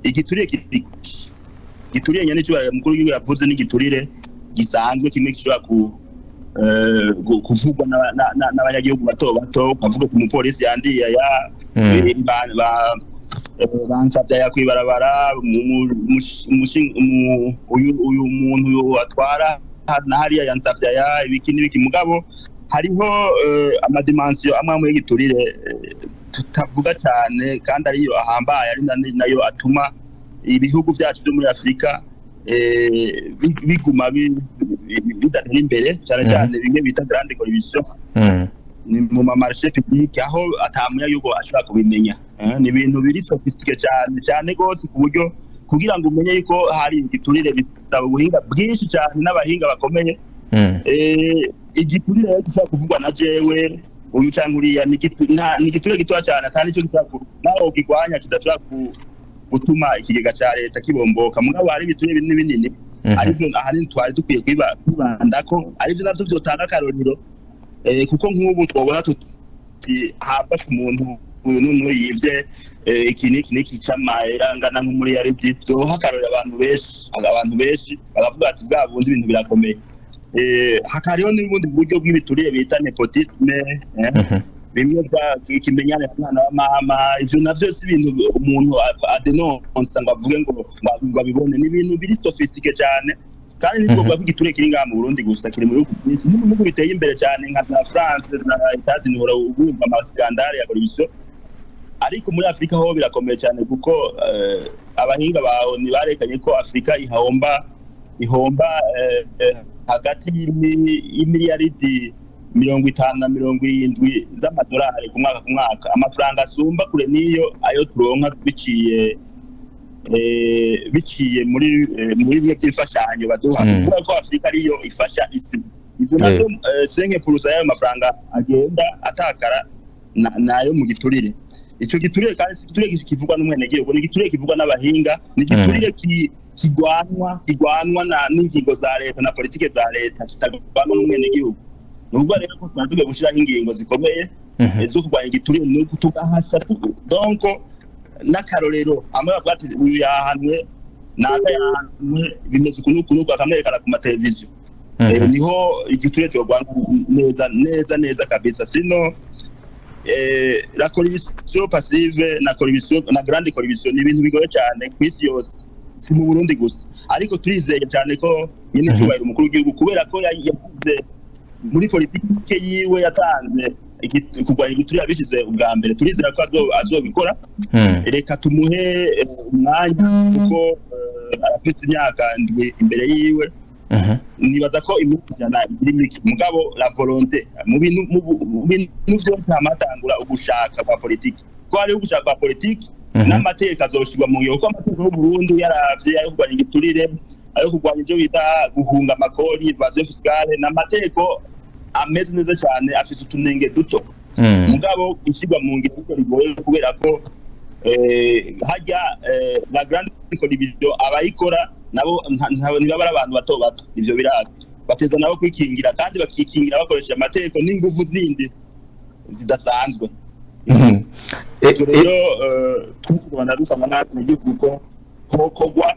igiturire kiri giturire nyene ico umukuru w'igihugu yavuze n'igiturire gisanzwe, kimwe gishobora kuvugwa n'abanyagihugu bato bato, ukavuga ku mupolisi yandiye aya, bansavye aya kwibarabara, uyu muntu atwara na hariya yansavye aya, ibiki n'ibiki. Mugabo hariho ama dimensions amwe amwe y'igiturire tutavuga cyane kandi ariyo ahambaye, ari nayo atuma ibihugu byacu byo muri Afurika biguma bidatera imbere cyane, cyane bimwe bita grande corruption. Ni mu ma marchés publics aho atamunyagihugu ashobora kubimenya. Ni ibintu biri sophistiqué cyane cyane rwose, ku buryo kugira ngo umenye yuko hari igiturire bisaba ubuhinga bwinshi cyane n'abahinga bakomeye. Igiturire rero gishobora kuvugwa na jewe uyu canke uriya ni igiturire gitoya cyane, kandi ico gishobora nawe ukigwanya kidashobora gutuma ikigega ca leta kibomboka. Mugabo hari ibiturire binini binini, aribyo ahanini twari dukwiye kwibandako, aribyo navyo vyotanga akarorero, kuko nk'ubu twobona tuti hafashwe umuntu uyu n'uyu yivye iki n'iki n'iki c'amahera angana nk'umuriyaridi, vyoha akarorero abantu benshi, abantu benshi bakavuga ati bwa bundi ibintu birakomeye. Hakariho n'ubundi buryo bw'ibiturire bita népotisme, bimwe bya ikimenyane, umwana wa mama. Ivyo navyo si ibintu umuntu adenonsa ngo avuge ngo abibone, ni ibintu biri sophistiqué cyane. Kandi ntitwovuga ko igiturire kiri ngaha mu Burundi gusa, kiri mu bihugu byinshi, no mu bihugu biteye imbere cyane nka za France, za Etats-Unis, uhora wumva ama scandales ya corruption. Ariko muri Afurika ho birakomeye cyane, kuko abahinga bawe ntibarekanye ko Afurika ihomba hagati y'imiliyaridi 50 na 70 z'amadolari ku mwaka ku mwaka, amafaranga asumba kure n'iyo ayo turonka biciye muri bimwe by'imfashanyo baduha, kubera ko Afurika ariyo ifasha isi. Ibyo nabyo 5% y'ayo mafaranga agenda atakara nayo mu giturire. Ico giturire kandi si igiturire kivugwa n'umwenegihugu, ni igiturire kivugwa n'abahinga, ni igiturire kigwanwa n'ingingo za leta na politike za leta, kitagwanwa n'umwenegihugu. Ni ukuvuga rero ko twari dukwiye gushiraho ingingo zikomeye zo kurwanya igiturire, ni tugahasha donc n'akarorero amwe bavuga ati uyu yahanwe, naka yahanwe, bimeze uku n'uku n'uku, akamwerekana ku mateleviziyo. Niho igiturire cyorwanwa neza neza neza kabisa. Sino la corruption passive na corruption na grande corruption ni ibintu bigoye cyane ku isi yose, si mu Burundi gusa. Ariko turizeye cyane ko nyine cyubahiro umukuru w'igihugu, kubera ko yagize muri politike yiwe yatanze kurwanya igiturire yabishyize ubwa mbere, turizera ko azobikora. Reka tumuhe umwanya, kuko arafise imyaka 7 imbere yiwe. Nibaza ko iminsi 100 ikiri mike, mugabo la volonté mu bintu vyose hamatangura ugushaka kwa politiki, ko hariho ugushaka kwa politiki n'amategeko azoshirwa mu ngiro, kuko amategeko y'u Burundi yaravye ayo kurwanya igiturire, ayo kurwanya ivyo bita guhunga amakori, évasion fiscale, n'amategeko ameze neza cyane, afise utunenge duto. Mugabo ishyirwa mu ngiro niryo rigoye, kubera ko hajya la grande corruption abayikora nabo ntibaba ari abantu bato bato, ivyo birazwi. Bateza nabo kwikingira, kandi bakikingira bakoresheje amategeko n'inguvu zindi zidasanzwe. Ivyo rero twese dusaba natwe igihugu ko hokorwa.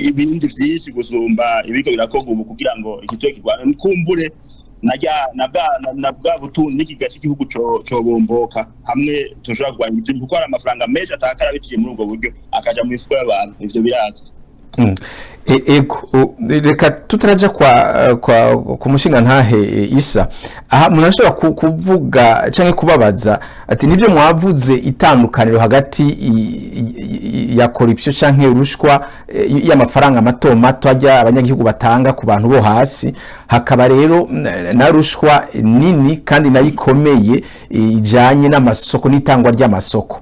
Ibindi byinshi gusumba ibiko birakorwa ubu kugira ngo igiturire kirwane, kumbure na bwa butunzi n'ikiga cy'igihugu cobomboka hamwe tushobora kurwanya igiturire, kuko hari amafaranga menshi atakara biciye muri ubwo buryo akaja mu mifuko y'abantu, ivyo birazwi. Ego, reka tutaraja kwa ku mushinga ntahe Isa aha, umuntu ashobora kuvuga canke kubabaza ati nibyo mwavuze itandukaniro hagati ya corruption canke rushwa y'amafaranga mato mato ajya abanyagihugu batanga ku bantu bo hasi, hakaba rero na rushwa nini kandi nayo ikomeye ijanye n'amasoko n'itangwa ry'amasoko.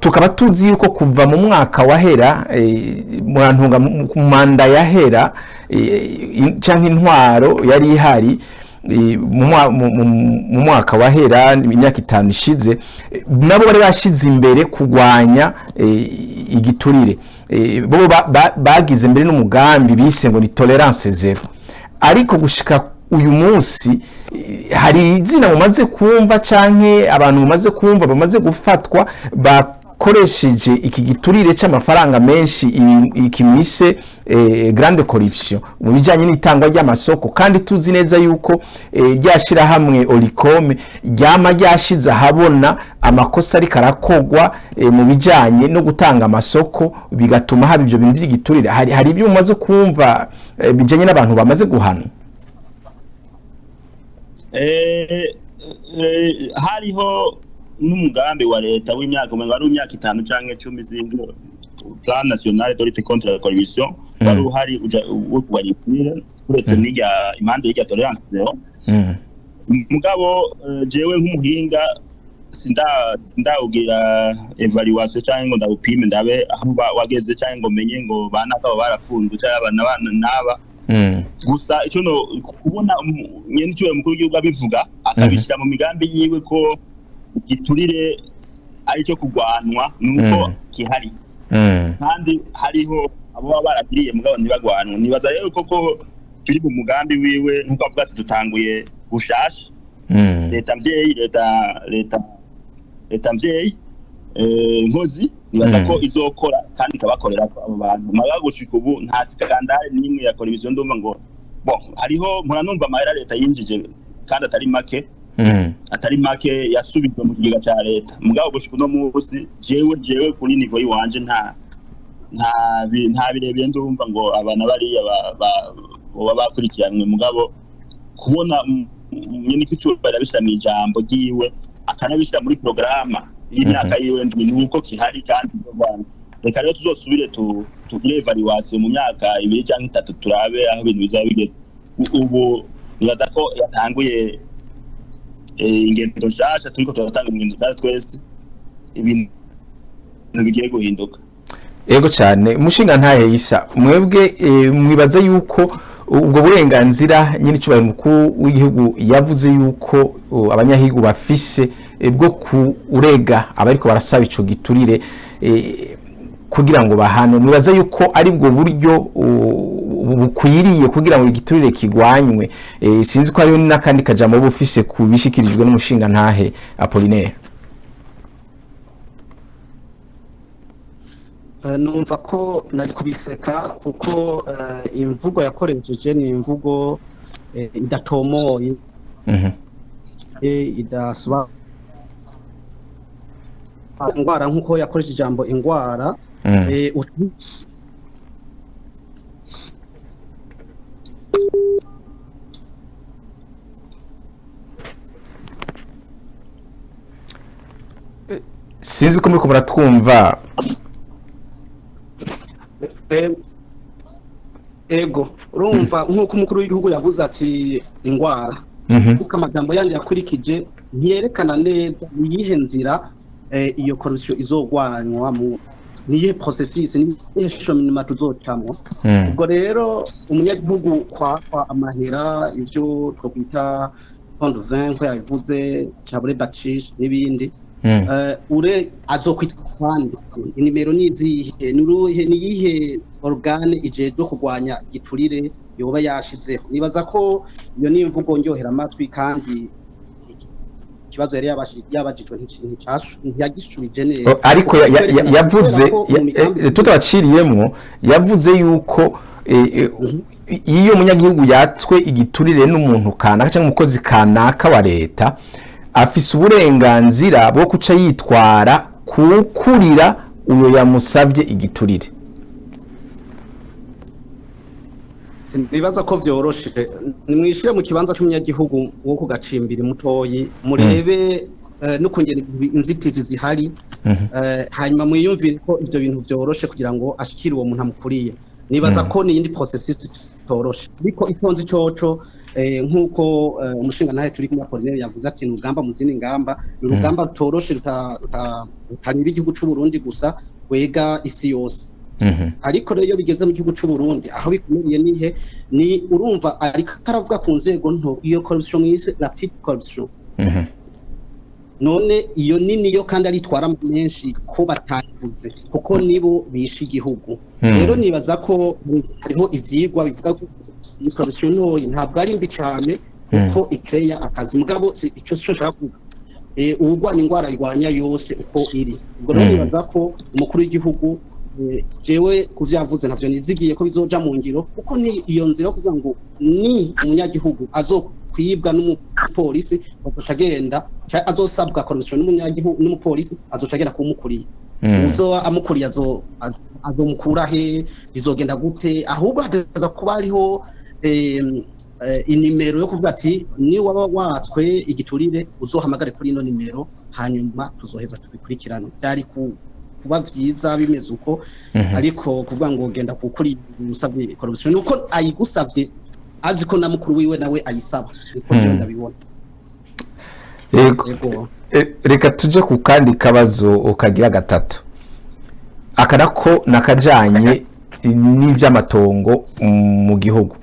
Tukaba tuzi yuko kuva mu mwaka wahera, murantunga, mu manda yahera canke intwaro yari ihari mu mwaka wahera, imyaka 5 ishize, nabo bari bashize imbere kurwanya igiturire. Bo bagize mbere n'umugambi bise ngo ni tolérance zéro, ariko gushika uyu munsi hari izina mumaze kumva canke abantu mumaze kumva bamaze gufatwa bakoresheje iki giturire c'amafaranga menshi, ikimise grande corruption mu bijanye n'itangwa ry'amasoko, kandi tuzi neza yuko ryashira hamwe Olucome ryama ryashize ahabona amakosa ariko arakogwa mu bijanye no gutanga amasoko, bigatuma haba ivyo bintu by'igiturire. Hari ibyo mumaze kumva bijanye n'abantu bamaze guhanwa? Hariho n'umugambi wa leta w'imyaka, umenga wari w'imyaka 5 canke 10, sinzi, plan national de lutte contre la corruption wari uhari wo kurwanya igiturire, uretse n'irya impande y'irya tolérance zéro. Mugabo jewe nk'umuhinga sindawugira évaluation canke ngo ndawupime ndabe aho wageze, canke ngo menye ngo banaka baba barapfunzwe canke aba n'aba n'aba. Gusa icyo no kubona nyene icyubahiro mukuru w'igihugu abivuga, akabishyira mu migambi yiwe ko igiturire ari cyo kurwanwa, nuko gihari kandi hariho abo baba baragiriye mugabo ntibagwanwe. Nibaza rero koko turi mu mugambi wiwe, nkuko avuga ati dutanguye gushasha leta mvyeyi, leta mvyeyi nkozi, nibaza ko izokora kandi ikabakorera ko abo bantu. Maga gushika ubu nta scandale n'imwe ya corruption ndumva ngo bon, hariho mpora numva amahera leta yinjije kandi atari make, atari make, yasubijwe mu kigega ca leta. Mugabo gushika uno munsi jewe kuri niveau yiwanje nta birebire ndumva ngo abana bariya boba bakurikiranywe. Mugabo kubona nyene icubahiro abishyira mw'ijambo ryiwe, akanabishyira muri porogaramu y'imyaka yiwe ndwi, nuko kihari kandi izorwana. Reka rero tuzosubire tugire évaluation mu myaka 2 canke 3, turabe aho ibintu bizaba bigeze. Ubu nibaza ko yatanguye ingendo nshasha, turiko turatanga ingendo nshasha twese, ibintu bigiye guhinduka. Ego cyane. Umushinga ntahe Isa, mwebwe mwibaza yuko ubwo burenganzira nyine icyubahiro mukuru w'igihugu yavuze yuko abanyagihugu bafise bwo kurega abariko barasaba ico giturire kugira ngo bahanwe, mwibaza yuko ari bwo buryo bukwiriye kugira ngo igiturire kigwanywe? Sinzi ko hariho n'akandi kajambo bufise kubishikirijwe n'umushinga ntahe Apollinaire. Numva ko nari kubiseka kuko imvugo yakoresheje ni imvugo idatomoye, idasobanura ingwara, nk'uko yakoresheje ijambo ingwara. Sinzi ko muriko muratwumva. Ego, urumva nk'uko umukuru w'igihugu yavuze ati ingwara, kuko amagambo yandi yakurikije ntiyerekana neza niyihe nzira iyo corruption izogwanywa, mu niyihe processus, niyihe cheminement tuzocamwo. Ubwo rero umunyagihugu kwakwa amahera, ivyo twokwita fond vin ko yabivuze, cabure bakchiche n'ibindi, ure azokwitwa kwande? Inimero nizihe? Nuruhe, niyihe organe ijejwe kurwanya giturire yoba yashizeho? Nibaza ko iyo ni imvugo ndyohera amatwi kandi Ikibazo yari yabajijwe ntiyagisubije neza. Ariko Kwerekana yavuze kubera ko mu migambi tutabaciriyemwo, yavuze yuko iyo umunyagihugu yatswe igiturire n'umuntu kanaka cyangwa umukozi kanaka wa leta, afise uburenganzira bwo kuca yitwara kuwukurira uyo yamusavye igiturire. Sinibaza ko vyoroshe. Nimwishire mu kibanza c'umunyagihugu wo ku gacimbiri mutoyi, murebe n'ukungena inzitizi zihari, hanyuma mwiyumvire ko ivyo bintu vyoroshe kugira ngo ashikire uwo muntu amukuriye. Nibaza ko n'iyindi processus itoroshe, ariko itonzi coco, nk'uko umushingantahe turi kumwe Apollinaire yavuze ati ni urugamba mu zindi ngamba, ni urugamba rutoroshe, rutanyira igihugu c'u Burundi gusa, rwega isi yose. Ariko rero iyo bigeze mu gihugu c'u Burundi, aho bikomeye nihe? Ni urumva ariko aravuga ku nzego nto, iyo corruption mwise la petite corruption. None iyo nini yo kandi aritwara menshi ko batavuze, kuko nibo bishe igihugu? Rero nibaza ko hariho ivyigwa bivuga ko iyi corruption ntoyi ntabwo ari mbi cane, kuko ikeya akazi. Mugabo icyo sico nshaka kuvuga. Uwurwanya ingwara irwanya yose uko iri. Ubwo rero nibaza ko umukuru w'igihugu, jewe kuvyo yavuze ntavyo nizigiye ko bizoja mu ngiro, kuko ni iyo nzira yo kuvuga ngo ni umunyagihugu azokwibwa n'umupolisi, azoca agenda, azosabwa corruption n'umunyagihugu n'umupolisi, azoca agenda kumukuriye. Uzoba amukuriye azomukura he? Bizogenda gute? Ahubwo hageza kuba hariho inimero yo kuvuga ati ni waba watswe igiturire uzohamagare kuri ino nimero, hanyuma tuzoheza tubikurikirane. Byari kuba vyiza bimeze uko. Ariko kuvuga ngo genda kukuri usabye corruption, nuko ayigusavye azi ko na mukuru wiwe nawe ayisaba, niko jewe ndabibona. Yego. Yego. Reka tuje ku kandi kabazo ukagira gatatu, aka nako nakajanye n'ivy'amatongo mu gihugu.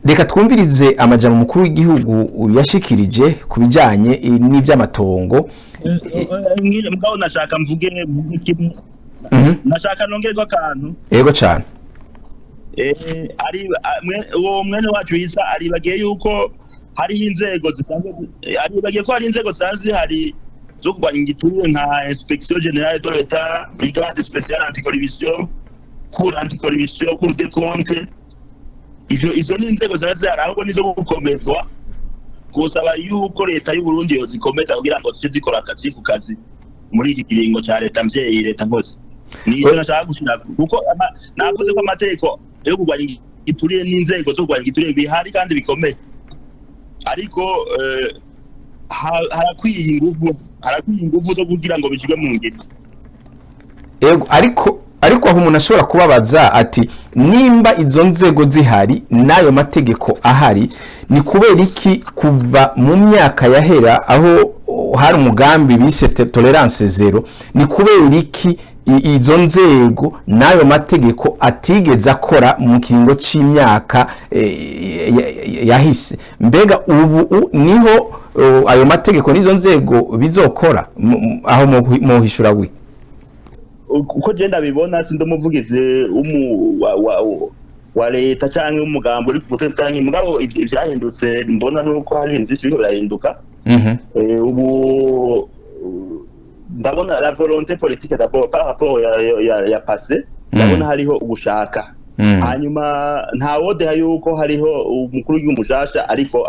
Reka twumvirize amajambo umukuru w'igihugu yashikirije ku bijanye n'ivy'amatongo. Mugabo nashaka mvuge kimwe. Nashaka nongereko akantu. Yego cane. Ari uwo mwene wacu yisa aribagiye yuko hariho inzego zisanzwe, aribagiye ko hari inzego zisanzwe zihari zo kurwanya igiturire, nka Inspection Générale de l'État, Brigade Spéciale Anticorruption, Cour Anticorruption, Cour des Comptes. Ivyo izo ni inzego ziba zihari, ahubwo nizo gukomezwa, gusaba yuko leta y'u Burundi yozikomeza kugira ngo zice zikora akazi ku kazi muri iki kiringo ca leta mvyeyi, leta nkozi. Ni icyo nashaka gushira, kuko navuze ko amategeko yo kurwanya igiturire n'inzego zo kurwanya igiturire bihari kandi bikomeye, ariko harakwiye inguvu zo kugira ngo bishyirwe mu ngiro. Ego, ariko aho umuntu ashobora kubabaza ati nimba izo nzego zihari n'ayo mategeko ahari, ni kubera iki kuva mu myaka yahera, aho hari umugambi bise tolérance zéro, ni kubera iki izo nzego n'ayo mategeko atigeze akora mu kiringo c'imyaka yahise? Mbega ubu niho ayo mategeko n'izo nzego bizokora? Aho muhishura wi Uko je ndabibona, sindi umuvugizi wa leta canke w'umugambi uri ku butegetsi canke, mugabo ivyahindutse mbona nuko hari ibintu vyinshi biriko birahinduka. Ubu ndabona la volonté politique d'abord par rapport ya passé. Ndabona hariho ugushaka. Hanyuma ntawodeha yuko hariho umukuru w'igihugu mushasha, ariko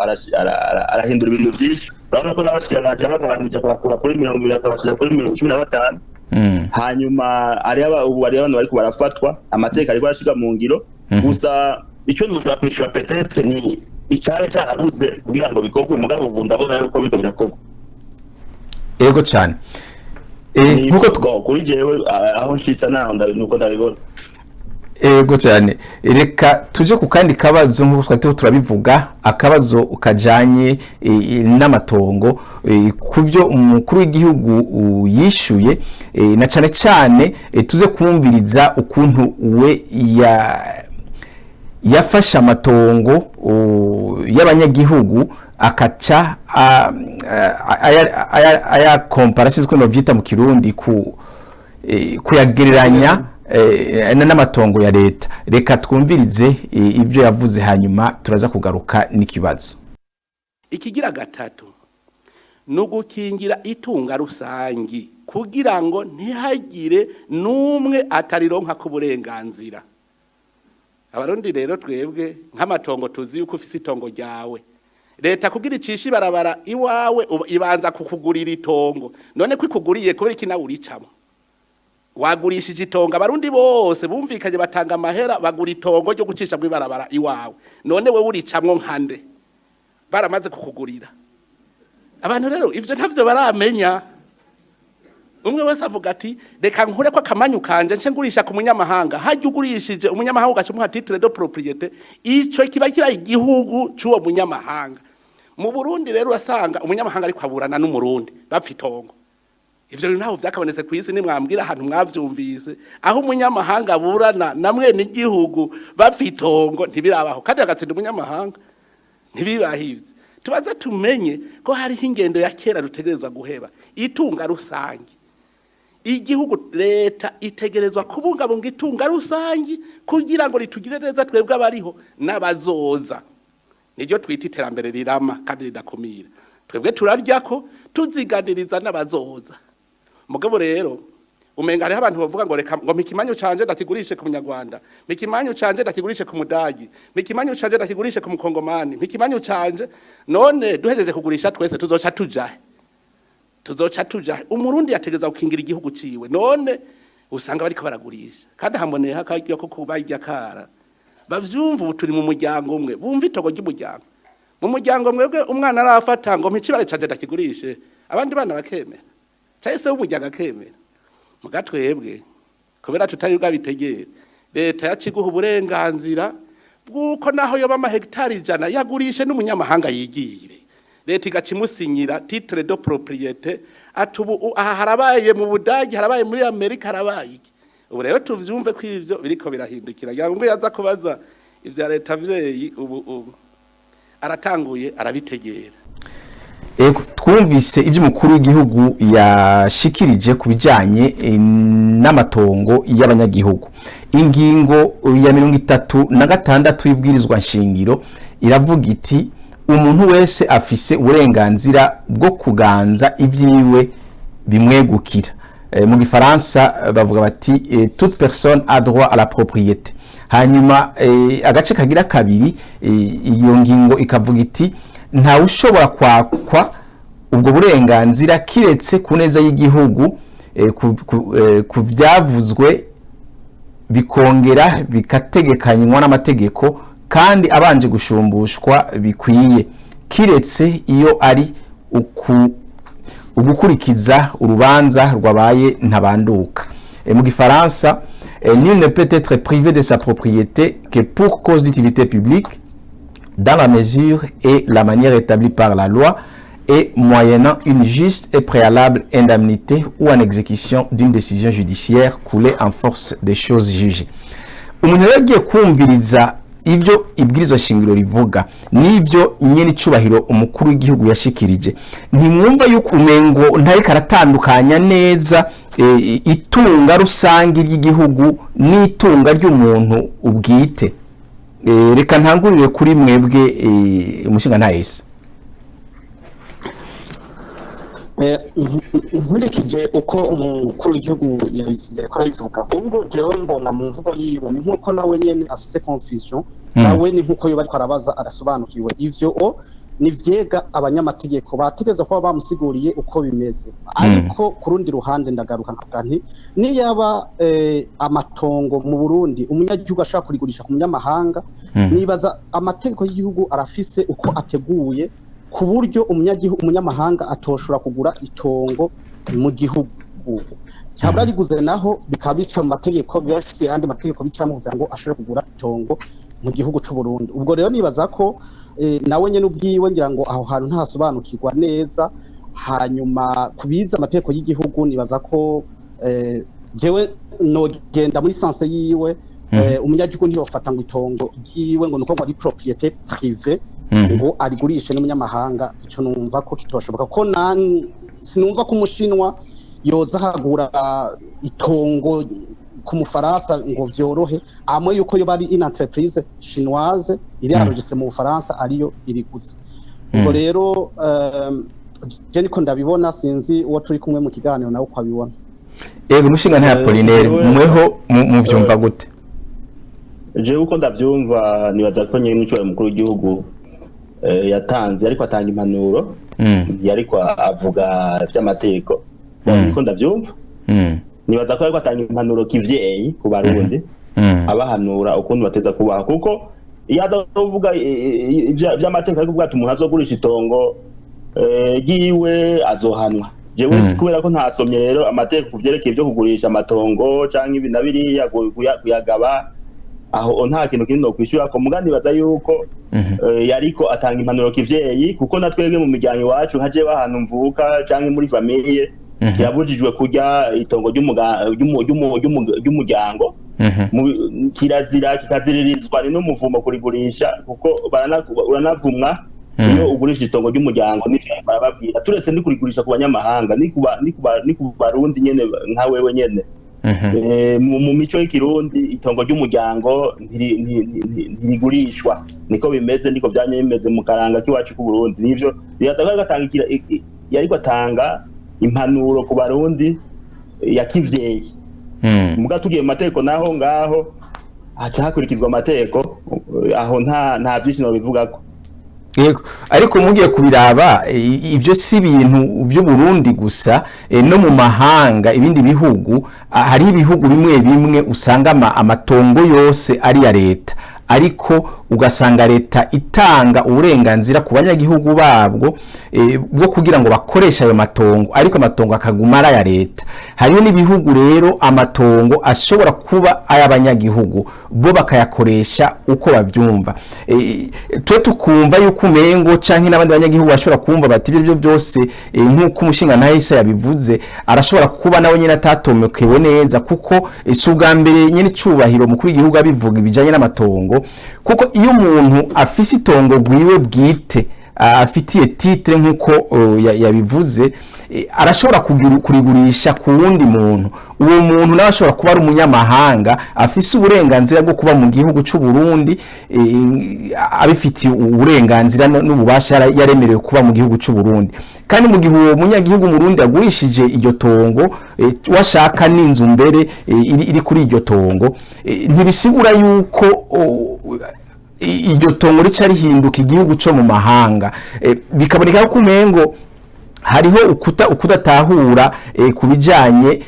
arahindura ibintu vyinshi. Urabona ko n'abashikiranganji bagabanije, bakura kuri 20 bakabashira kuri 15. Hanyuma hariho ubu hariho abantu bariko barafatwa, amategeko ariko arashirwa mu ngiro. Gusa ico ntushobora kwishura peut-être ni icari carabuze kugira ngo bikorwe, mugabo ubu ndabona yuko biriko birakorwa. Ego cyane. Nkuko Bon, kuri jewe aho nshitsa naho nuko ndabibona. Ego cyane. Reka tuje ku kandi kabazo. Nk'uko twari turiko turabivuga, akabazo kajanye n'amatongo, ku byo umukuru w'igihugu yishuye, na cane cane tuze kumviriza ukuntu we yafashe amatongo y'abanyagihugu, akaca ayakompara, sinzi ukuntu bavyita mu Kirundi, ku kuyagereranya n'amatongo ya leta. Reka twumvirize ibyo yavuze, hanyuma turaza kugaruka n'ikibazo. Ikigira gatatu Ni ugukingira itunga rusangi kugira ngo ntihagire n'umwe atarironka ku burenganzira. Abarundi rero twebwe nk'amatongo, tuzi yuko ufise itongo ryawe. Leta kugira icisha ibarabara iwawe, ibanza kukugurira itongo. None ko ikuguriye, kubera iki nawe uricamo? Wagurishije itongo, abarundi bose bumvikanye, batanga amahera, bagura itongo ryo gucisha ibarabara iwawe. None wewe uricamwo nkande baramaze kukugurira? Abantu rero ivyo ntavyo baramenya. Umwe wese avuga ati: "Reka nkure ko akamanyu kanje, nce ngurisha ku munyamahanga." Hajya ugurishije umunyamahanga, ugaca umuha titre de propriété, ico kiba kiba igihugu c'uwo munyamahanga. Mu Burundi rero urasanga umunyamahanga ariko aburana n'umurundi bapfa itongo. Ivyo bintu ntaho vyakabonetse kw'isi. Nimwambwira ahantu mwavyumvise aho umunyamahanga aburana na mwene igihugu bapfa itongo. Ntibirabaho, kandi agatsinda umunyamahanga. Ntibibaho ivyo. Tubaze tumenye ko hariho ingendo ya kera dutegerezwa guheba. Itunga rusange, igihugu, leta itegerezwa kubungabunga itunga rusange kugira ngo ritugire neza twebwe abariho n'abazoza. Niryo twita iterambere rirama kandi ridakumira. Twebwe turarya ko tuziganiriza n'abazoza. Mugabo rero umenga hariho abantu bavuga ngo: "Reka ngo mikimanyu canje ndakigurishe ku munyarwanda, mikimanyu canje ndakigurishe ku mudagi, mikimanyu canje ndakigurishe ku mukongomani, mikimanyu canje." None duhejeje kugurisha twese, tuzoca tujahe? Tuzoca tujahe? Umurundi yategeza gukingira igihugu ciwe. None usanga bariko baragurisha, kandi hamboneye akaryo ko kubarya kara bavyumva. Ubu turi mu muryango umwe, bumva itogo ry'umuryango. Mu muryango mwebwe, umwana arafata ngo: "Mpicibare canje ndakigurishe," abandi bana bakemera, cyangwa se w'umuryango akemera. Muga twebwe kubera tutari bwabitegere, leta yaciguha uburenganzira bw'uko naho yoba amahegitari 100, yagurishe n'umunyamahanga yigire. Leta igaca imusinyira titre de propriété, ati: "Ubu aha harabaye mu Budagi, harabaye muri Amerika, harabaye iki." Ubu rero tuvyumve ko ivyo biriko birahindukira. Ngira ngo yaza kubaza ivya leta vyeyi, ubu aratanguye arabitegera. Ego, twumvise ibyo umukuru w'igihugu yashikirije ku bijyanye n'amatongo y'abanyagihugu. Ingingo ya 36 y'ibwirizwa nshingiro iravuga iti: "Umuntu wese afise uburenganzira bwo kuganza ibyiwe bimwegukira." Mu gifaransa bavuga bati: "Toute personne a droit à la propriété." Hanyuma agace kagira kabiri, iyo ngingo ikavuga iti: "Ntawe ushobora kwakwa ubwo burenganzira kiretse ku neza y'igihugu, ku byavuzwe bikongera bikategekanywa n'amategeko, kandi abanje gushumbushwa bikwiye, kiretse iyo ari ugukurikiza urubanza rwabaye ntabanduka." Mu gifaransa: "Nul ne peut être privé de sa propriété que pour cause d'utilité publique, dans la mesure et la manière établie par la loi et moyennant une juste et préalable indemnité ou en exécution d'une décision judiciaire coulée en force des choses jugées." Umuntu rero agiye kumviriza ibyo ibwirizwa shingiro rivuga n'ibyo nyene icubahiro umukuru w'igihugu yashikirije, ntimwumva yuko umengo ntariko aratandukanya neza itunga rusange ry'igihugu n'itunga ry'umuntu ubwite? Reka ntangurire kuri mwebwe, umushinga ntahese. Nkurikije uko umukuru w'igihugu yabisigaye ko arabivuga, ubwo jewe mbona mu mvugo yiwe ni nk'uko nawe nyene afise confusion. Nawe ni nk'uko yoba ariko arabaza arasobanukiwe. Ivyo o ni vyega abanyamategeko bategeza kuba bamusiguriye uko bimeze. Ariko ku rundi ruhande ndagaruka nkavuga nti niyaba amatongo mu Burundi umunyagihugu ashobora kurigurisha ku munyamahanga, nibaza amategeko y'igihugu arafise uko ateguye ku buryo umunyagihugu, umunyamahanga atoshobora kugura itongo mu gihugu. Cyabura riguze naho bikaba bica mu mategeko, biba bifise ayandi mategeko bicamo kugira ngo ashobore kugura itongo mu gihugu c'u Burundi. Ubwo rero nibaza ko nawe nyene ubwiwe ngira ngo aho hantu ntasobanukirwa neza. Hanyuma kubiza amategeko y'igihugu, nibaza ko jewe nogenda muri sens yiwe. Umunyagihugu ntiyofata ngo itongo ryiwe ngo nuko ngo ari propriété privée ngo arigurishe n'umunyamahanga. Ico numva ko kitoshoboka, ko sinumva ko umushinwa yoza ahagura itongo ku mufaransa ngo vyorohe, amwe yuko yoba ari une entreprise chinoise iri enregistrée mu Bufaransa ariyo iriguze. Ubwo rero Je niko ndabibona, sinzi uwo turi kumwe mu kiganiro nawe uko abibona. Yego, umushinga nta Apollinaire, mweho muvyumva gute? Jewe uko ndavyumva, nibaza ko nyene n'icubahiro mukuru w'igihugu yatanze, ariko atanga impanuro, yariko avuga vy'amategeko. Niko ndavyumva. Nibaza ko ariko atanga impanuro kivyeyi ku Barundi, abahanura ukuntu bateza kubaho, kuko iyo aza kuvuga vy'amategeko, ariko kuvuga ati umuntu azogurisha itongo ryiwe azohanwa, jewe kubera ko ntasomye rero amategeko ku vyerekeye ivyo kugurisha amatongo canke ibi na biriya, kuyagaba, aho nta kintu kinini nokwishura ko. Muga nibaza yuko yariko atanga impanuro kivyeyi, kuko na twebwe mu miryango iwacu, nka jewe ahantu mvuka canke muri famille, kirabujijwe kurya itongo ry'umuryango. Kirazira, kikaziririzwa, ni n'umuvumo kurigurisha, kuko uranavumwa iyo ugurisha itongo ry'umuryango. N'ivyo barababwira, turetse ni kurigurisha ku banyamahanga, ni ku Barundi nyene nka wewe nyene. Mu mico y'ikirundi, itongo ry'umuryango ntirigurishwa. Niko bimeze, niko vyamye bimeze mu karanga k'iwacu k'u Burundi. Nivyo nibaza ko ariko atanga yariko atanga impanuro ku Barundi ya kivyeyi. Muga tugiye mu mategeko naho, ngaho haca hakurikizwa amategeko, aho nta vyinshi nobivugako. Yego, ariko mugiye kubiraba, ibyo si ibintu by'u Burundi gusa, no mu mahanga, ibindi bihugu, hari ibihugu bimwe bimwe usanga amatongo yose ari ya leta, ariko ugasanga leta itanga uburenganzira ku banyagihugu babwo bwo kugira ngo bakoreshe ayo matongo, ariko amatongo akaguma ari aya leta. Hariho n'ibihugu rero amatongo ashobora kuba ay'abanyagihugu, bo bakayakoresha uko babyumva. Twe tukumva yuko umengo canke n'abandi banyagihugu bashobora kumva bati ibyo byose, nk'uko umushinga ntahise yabivuze, arashobora kuba nawe nyine atatomokewe neza, kuko si ubwa mbere nyine icubahiro mukuru w'igihugu abivuga ibijanye n'amatongo. Kuko iyo umuntu afise itongo rwiwe bwite, afitiye titre nk'uko yabivuze, arashobora kurigurisha ku wundi muntu. Uwo muntu nawe ashobora kuba ari umunyamahanga afise uburenganzira bwo kuba mu gihugu cy'u Burundi, abifitiye uburenganzira n'ububasha, yaremerewe kuba mu gihugu cy'u Burundi. Kandi mu gihe uwo munyagihugu Murundi agurishije iryo tongo, washaka n'inzu mbere iri kuri iryo tongo, ntibisigura yuko iryo tongo rica rihinduka igihugu cyo mu mahanga. Bikaboneka ko umengo hariho ukudatahura ku bijanye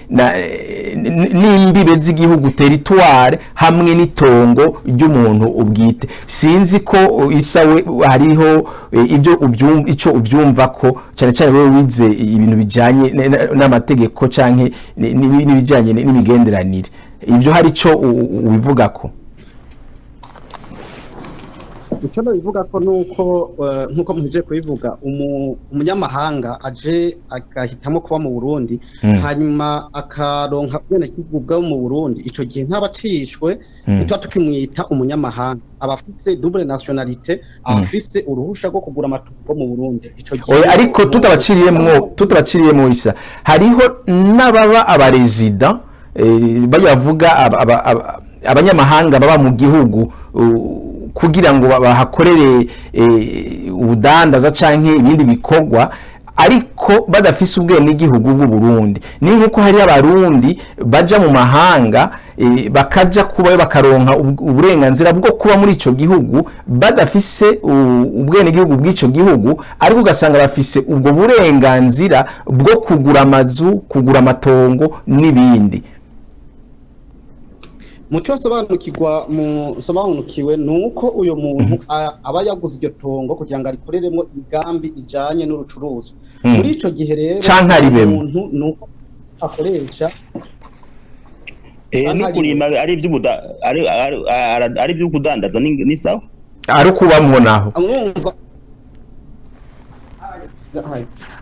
n'imbibe z'igihugu, territoire, hamwe n'itongo ry'umuntu ubwite. Sinzi ko isawe hariho ibyo ubyumva, ico ubyumva ko cyane cyane wewe wize ibintu bijanye n'amategeko canke n'ibijanye n'imigenderanire, ibyo hari ico ubivuga ko? Icyo nabivuga ko nuko nkuko muhejeje kubivuga, umunyamahanga aje agahitamo kuba mu Burundi, hanyuma akaronka ubwenegihugu bwo mu Burundi, ico gihe ntabacishwe, ntituba tukimwita umunyamahanga, aba afise double nationalité, aba afise uruhusha rwo kugura amatungo mu Burundi ico gihe. Oya, ariko tutabaciriyemwo isa, hariho n'ababa abarezida, bayavuga abanyamahanga baba mu gihugu kugira ngo bahakorere ubudandaza canke ibindi bikorwa, ariko badafise ubwenegihugu bw'u Burundi. Ni nkuko hari abarundi baja mu mahanga, bakaja kubayo, bakaronka uburenganzira bwo kuba muri ico gihugu badafise ubwenegihugu bw'ico gihugu, ariko ugasanga bafise ubwo burenganzira bwo kugura amazu, kugura amatongo n'ibindi. Mu cyo sobanukirwa, mu sobanukiwe, nuko uyo muntu aba yaguze iryo tongo kugira ngo arikoreremo imigambi ijanye n'urucuruzwa. Muri ico gihe rero Canke aribemwo. umuntu nuko akoresha No kurima ari iby'ubuda ari iby'ukudandaza, ni sawa. Ari ukubamwo naho. Urumva,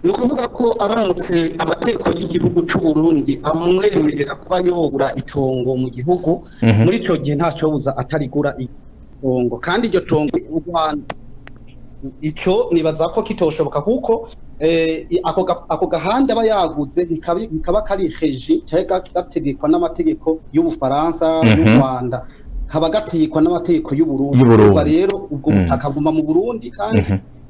ni ukuvuga ko aramutse amategeko y'igihugu cy'u Burundi amwemerera kuba yogura itongo mu gihugu, muri icyo gihe ntacyobuza atarigura itongo. Kandi iryo tongo u Rwanda, ico nibaza ko kitoshoboka, kuko ako gahanda aba yaguze ntikaba kari régi cyangwa gategekwa n'amategeko y'Ubufaransa, y'u Rwanda, kaba gategekwa n'amategeko y'u Burundi. Y'u Burundi. Urumva rero ubwo butaka buguma mu Burundi kandi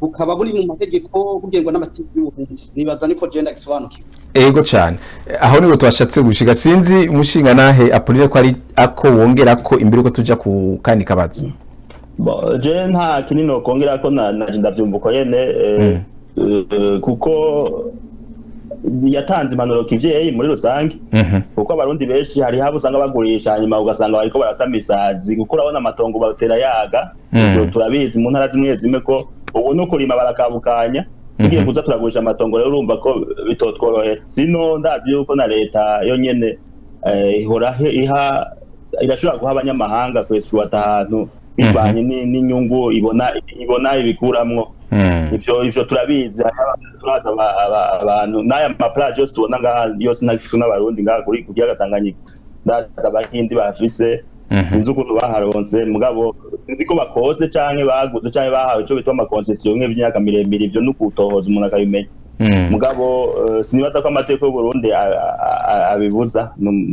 Bukaba buri mu mategeko, bugengwa n'amategeko y'Uburundi. Nibaza niko je ndagisobanukiwe. Ego cyane, aho niho twashatse gushika. Sinzi umushinga nahe Apolline ko ari ako wongera ko imbere ko tuja ku kandi kabazo. Bon, je nta kinini nokongera ko na ndavyumva uko nyene, kuko yatanze impanuro kivyeyi muri rusange, kuko Abarundi benshi hari habo usanga bagurisha, hanyuma ugasanga bariko barasama isazi, kuko urabona amatongo batera yaga. Ivyo turabizi mu ntara zimwe zimwe ko ubu no kurima barakabukanya. Tugiye kuza turagurisha amatongo rero, urumva ko bitotworohera. Sino ndazi yuko na leta yo nyene ihora iha, irashobora guha abanyamahanga kwexploita ahantu bivanye n'inyungu ibona ibikuramwo. Ivyo turabizi. Hariho turazi abantu n'aya ma plage yose tubona ngaha yose ntafise n'Abarundi ngaha kuri ku kiyaga Tanganyika. Ndazi Abahindi bahafise. Sinzi ukuntu baharonse, mugabo sinzi ko bakose canke baguze canke bahawe ico bitwa ama concession nk'ivy'imyaka miremire. Ivyo n'ukutohoza umuntu akabimenya. Mugabo sinibaza ko amategeko y'Uburundi abibuza.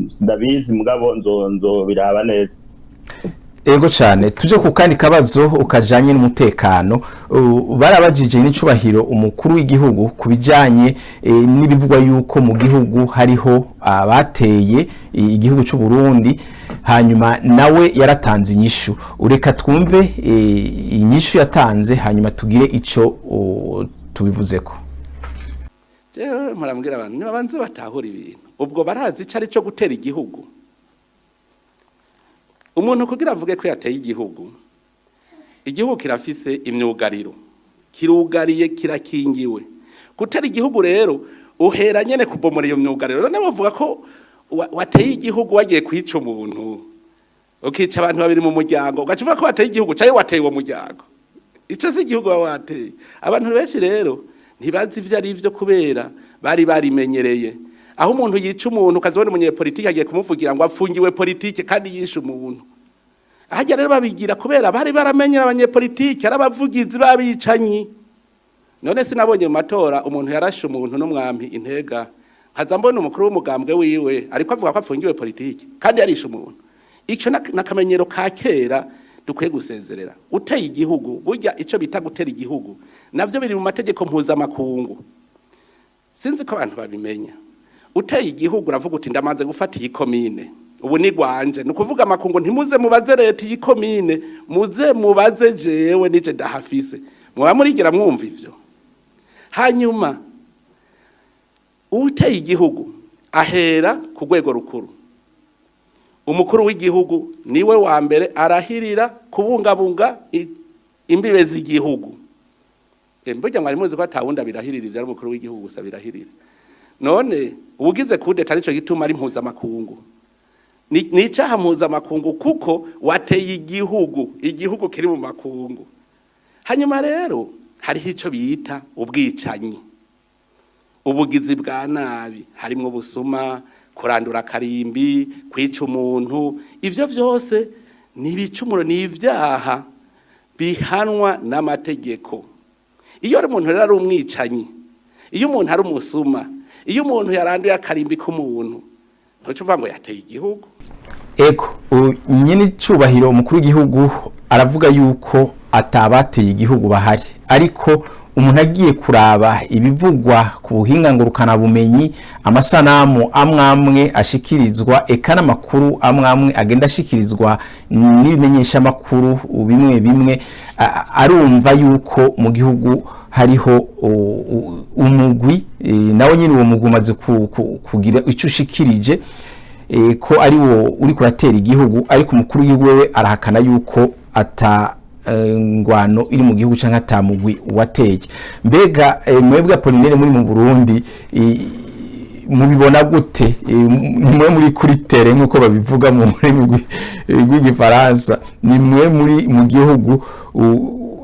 Sindabizi, mugabo nzobiraba neza. Ego cyane. Tuje ku kandi kabazo ukajanye n'umutekano. Barabajije n'icubahiro umukuru w'igihugu ku bijanye n'ibivugwa yuko mu gihugu hariho abateye igihugu cy'u Burundi, hanyuma nawe yaratanze inyishu. Ureka twumve inyishu yatanze, hanyuma tugire ico tubivuzeko. Jewe murambwira abantu nibabanze batahura ibintu. Ubwo barazi ico ari cyo gutera igihugu. Umuntu kugira avuge ko yateye igihugu, igihugu kirafise imyugariro, kirugariye, kirakingiwe. Gutera igihugu rero uhera nyene kubomora iyo myugariro. None bavuga ko wateye igihugu wagiye kwica umuntu, ukica abantu babiri mu muryango, ugaca uvuga ko wateye igihugu cayo? Wateye uwo muryango, ico si igihugu waba wateye. Abantu benshi rero ntibazi ivyo ari vyo kubera bari barimenyereye aho umuntu yica umuntu, ukazibona umunyepolitiki agiye kumuvugira ngo afungiwe politike kandi yishe umuntu. Ahajya rero babigira kubera bari baramenyera abanyepolitiki ari abavugizi b'abicanyi. None sinabonye mu matora umuntu yarashe umuntu n'umwampi intega, nkaza mbona umukuru w'umugambwe wiwe ariko avuga ko afungiwe politiki kandi yarishe umuntu? Ico n'akamenyero ka kera dukwiye gusezerera. Uteye igihugu, burya ico bita gutera igihugu navyo biri mu mategeko mpuzamakungu, sinzi ko abantu babimenya. Uteye igihugu uravuga uti: "Ndamaze gufata iyi komine, ubu ni gwanje." Ni ukuvuga amakungu ntimuze mubaze leta iyi komine, muze mubaze jewe, nije ndahafise. Mwaba murigira mwumva ivyo. Hanyuma uteye igihugu ahera ku rwego rukuru. Umukuru w'igihugu niwe wa mbere arahirira kubungabunga imbibe z'igihugu. Burya mwari muzi ko atawundi abirahirira? Ivyo ari umukuru w'igihugu gusa birahirira. None ubugize coup d'état, nico gituma ari mpuzamakungu, ni icaha mpuzamakungu kuko wateye igihugu, igihugu kiri mu makungu. Hanyuma rero hariho ico bita ubwicanyi, ubugizi bwa nabi, harimwo ubusuma, kurandura akarimbi, kwica umuntu. Ivyo vyose ni ibicumuro, ni ivyaha bihanwa n'amategeko. Iyo ari umuntu rero ari umwicanyi, iyo umuntu ari umusuma, iyo umuntu yaranduye akarimbi k'umuntu, ntuca uvuga ngo yateye igihugu. Ego, nyene cubahiro umukuru w'igihugu aravuga yuko atabateye igihugu bahari, ariko umuntu agiye kuraba ibivugwa ku buhinga ngurukana bumenyi, amasanamu amwe amwe ashikirizwa, eka n'amakuru amwe amwe agenda ashikirizwa n'ibimenyesha amakuru bimwe bimwe, arumva yuko mu gihugu hariho umugwi, nawe nyine uwo mugwi umaze kugira ico ushikirije, ko ari wo uri kuratera igihugu. Ariko umukuru w'igihugu wewe arahakana yuko ata ngwano iri mu gihugu canke ata mugwi wateye. Mbega mwebwe Apollinaire muri mu Burundi mubibona gute? Ni mwe muri kuri terrain, nk'uko babivuga mu rurimi rw'Igifaransa, ni mwe muri mu gihugu.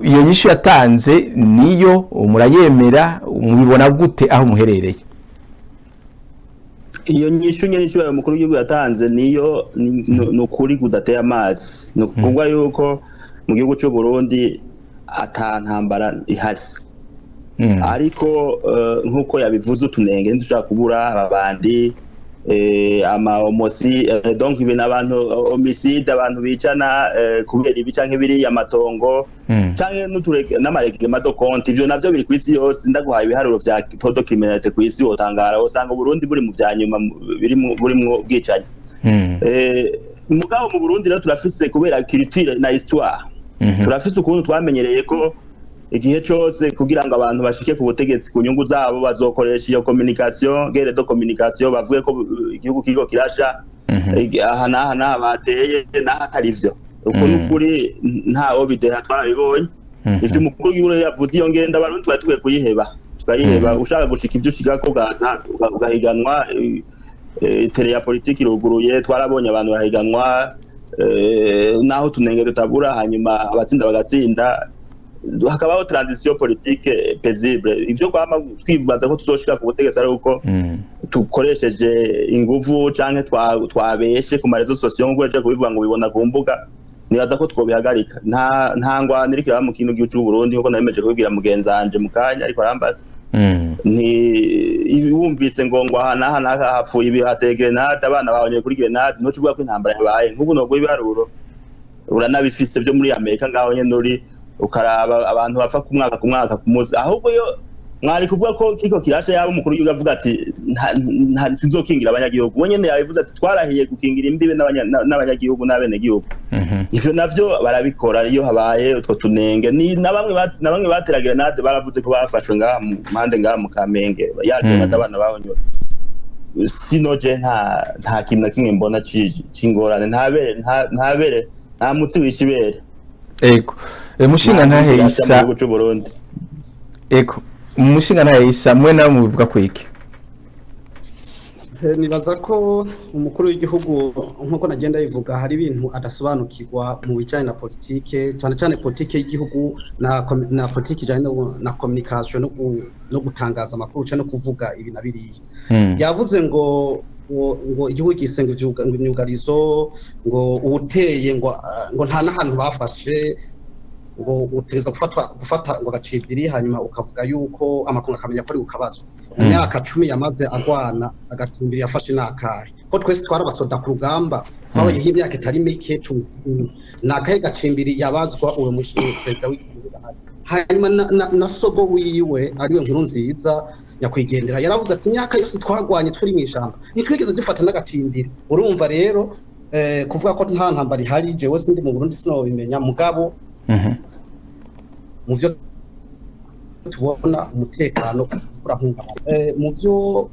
Iyo nyishu yatanze niyo murayemera? Mubibona gute aho muherereye? Iyo nyishu nyene icyubahiro umukuru w'igihugu yatanze niyo, ni ukuri kudateye amazi. Ni ukuvuga yuko mu gihugu cy'u Burundi ata ntambara ihari. Ariko nk'uko yabivuze, utunenge ntidushobora kubura ababandi. Ama donc ibintu abantu, homicide, abantu bicana kubera ibi canke biriya, amatongo canke n'ama règlements de compte. Ivyo navyo biri kw'isi yose. Ndaguhaye ibiharuro vya taux de criminalité kw'isi, wotangara, usanga Uburundi buri mu vya nyuma burimwo ubwicanyi. Mugabo mu Burundi rero turafise, kubera culture na histoire, turafise ukuntu twamenyereye ko igihe cose kugira ngo abantu bashike ku butegetsi ku nyungu zabo, bazokoresha iyo communication, guerre de communication, bavuge ko igihugu kiriko kirasha, aha n'aha n'aha bateye, n'aha atari vyo. Uko n'ukuri ntawo bideha, twarabibonye. Ivyo umukuru w'igihugu yavuze, iyo ngenda Abarundi twari tukwiye kuyiheba, tukayiheba. Ushaka gushika ivyo ushikako, ugaza ugahiganwa. Terrain ya politiki iruguruye, twarabonye abantu bahiganwa, naho tunenge tutabura, hanyuma abatsinda bagatsinda, hakabaho transition politique paisible. Ivyo kwama twibaza ko tuzoshika ku butegetsi ari uko tukoresheje inguvu canke twabeshe ku ma réseaux sociaux, nk'uko yaje kubivuga ngo bibona ku mbuga, nibaza ko twobihagarika. Nta ngwano iriko iraba mu kino gihugu c'u Burundi, nkuko nabimeje kubibwira mugenzi wanje mu kanya ariko arambaza. Nti wumvise ngo aha n'aha n'aha hapfuye ibi, hateye grenade, abana bahonye kuri grenade, ntuce uvuga ko intambara yabaye. Nk'ubu noguha ibiharuro, uranabifise, byo muri Amerika ngaho nyene uri, ukaraba abantu bapfa ku mwaka, ku mwaka, ku munsi. Ahubwo yo mwari kuvuga ko kiko kirashe, yaba umukuru w'igihugu avuga ati sinzokingira abanyagihugu. We nyene yabivuze ati twarahiye gukingira imbibe n'abanyagihugu n'abenegihugu. Ivyo navyo barabikora iyo habaye utwo tunenge. Ni na bamwe na bamwe batera grenade baravuze ko bafashwe ngaha mu mpande, ngaha mu Kamenge, ya grenade abana bahonywe. Sinoje nta kintu na kimwe mbona c'ingorane. Nta bere, nta bere, nta mutsi wisha ibere. Ego. Mushinga ntahe Nta mu Isa. gihugu c'u Burundi. Ego, umushinga ntahe Isa, mwe nawe mubivuga ku iki? Nibaza ko umukuru w'igihugu, nk'uko nagenda bivuga, hari ibintu adasobanukirwa mu bijyanye na politike, cyane cyane politike y'igihugu na politike ijyanye na communication no gutangaza amakuru cyangwa no kuvuga ibi na biriya. Yavuze ngo igihugu gisenga ngo imyugarizo, ngo uwuteye ngo nta n'ahantu bafashe, ngo utegereza gufatwa, gufata ngo agacibiri, hanyuma ukavuga yuko amakungu akamenya ko ari ukabazwa. Mu myaka 10 yamaze agwana, agacimbiri yafashe nakahe? Ko twese twari abasoda ku rugamba, twabayeho imyaka itari mike, tuzi ni akahe gacimbiri yabazwa uwo perezida w'igihugu ahari? Hanyuma na sogo wiwe, ariwe Nkuru Nziza nyakwigendera, yaravuze ati imyaka yose twagwanye turi mu ishamba ntitwigeze dufata n'agacimbiri. Urumva rero, kuvuga ko nta ntambara ihari, jewe sindi mu Burundi, sinobimenya, mugabo mu vyo tubona umutekano urahungabana. Mu vyo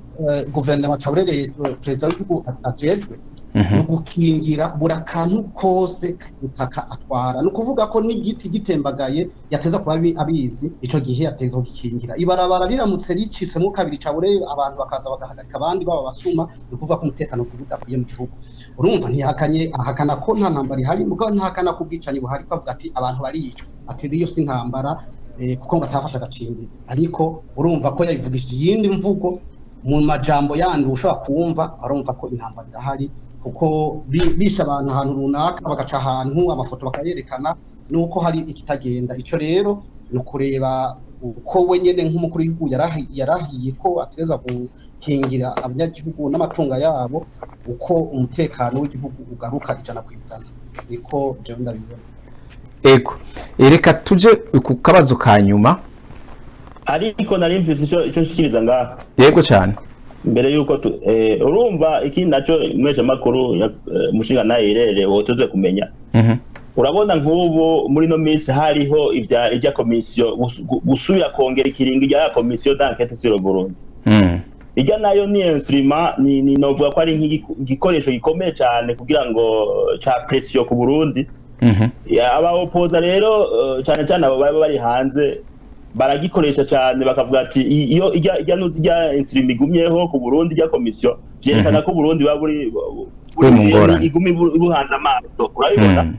guverinoma caburereye, perezida w'igihugu ajejwe ni ugukingira buri akantu kose butaka atwara. Ni ukuvuga ko n'igiti gitembagaye yateza kuba abizi, ico gihe yateza kugikingira. Ibarabara riramutse ricitsemo kabiri, cabure abantu bakaza bagahagarika abandi baba basuma, ni ukuvuga ko umutekano kuba udakwiye mu gihugu. Urumva ntihakanye, ahakana ko nta ntambara ihari, mugabo ntahakana ko ubwicanyi buhari, ko avuga ati abantu baricwa, ati iyo si intambara, kuko ngo atafashe agacimbiri. Ariko urumva ko yabivugishije iyindi mvugo mu majambo yandi ushobora kumva, arumva ko intambara irahari, kuko bishe abantu ahantu runaka, bagaca ahantu, amafoto bakayerekana, nuko hari ikitagenda. Ico rero ni ukureba uko we nyene nk'umukuru w'igihugu yarahiye ko ategereza gukingira abanyagihugu n'amatungo yabo, uko umutekano w'igihugu ugaruka 100%. Niko jewe ndabibona. Ego. Reka tuje ku kabazo ka nyuma. Ariko nari mfise ico nshikiriza ngaha. Yego cyane. Mbere yuko urumva ikindi naco mwesha makuru mushinga naye irere wotuze kumenya. Urabona nk'ubu muri no minsi hariho ibya komisiyo gusubira kongera ikiringo rya commission d'enquête sur le Burundi. Ijya nayo ni instrument, ni novuga ko ari nk'igikoresho gikomeye cyane kugira ngo ca pression ku Burundi. Aba opposants rero, cyane cyane abo baba bari hanze, baragikoresha cyane, bakavuga ati iyo ijya nuzi ijya instrument igumyeho ku Burundi, ijya komisiyo, vyerekana ko Burundi buba buri Buri mu ngorane. Igumi buhanze amaso, urabibona.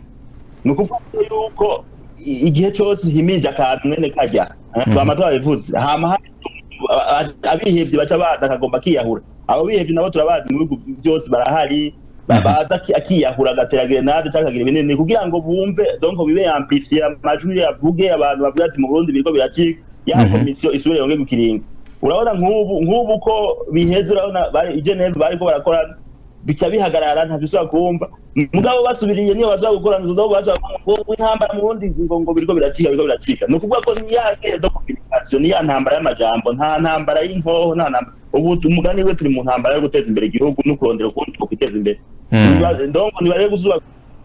Ni ukuvuga yuko igihe cyose himije akantu mwene kajya, twama twabivuze, hama hari abihevye baca baza akagomba akiyahura. Abo bihevye nabo turabazi mu bihugu byose barahari, baza akiyahura, agatera grenade cyangwa akagira ibinini kugira ngo bumve, donc bibe amplifié, amajwi avuge, abantu bavuga ati mu Burundi biriko biracika, ya komisiyo isubire yonge gukiringa. Urabona nk'ubu ko biheze, urabona bari i Geneve bariko barakora, bica bihagarara, ntavyo usubira kumva. Mugabo basubiriye, niyo basubira gukorana, uzoza basubira ngo intambara mu Burundi, ngo biriko biracika, biriko biracika. Ni ukuvuga ko ni ya guerre de communication, ni ya ntambara y'amajambo, nta ntambara y'inkoho, nta ntambara. Ubu umugani we, turi mu ntambara yo guteza imbere igihugu no kurondera ukuntu twokwiteza imbere. Donc ntibareke kuzuba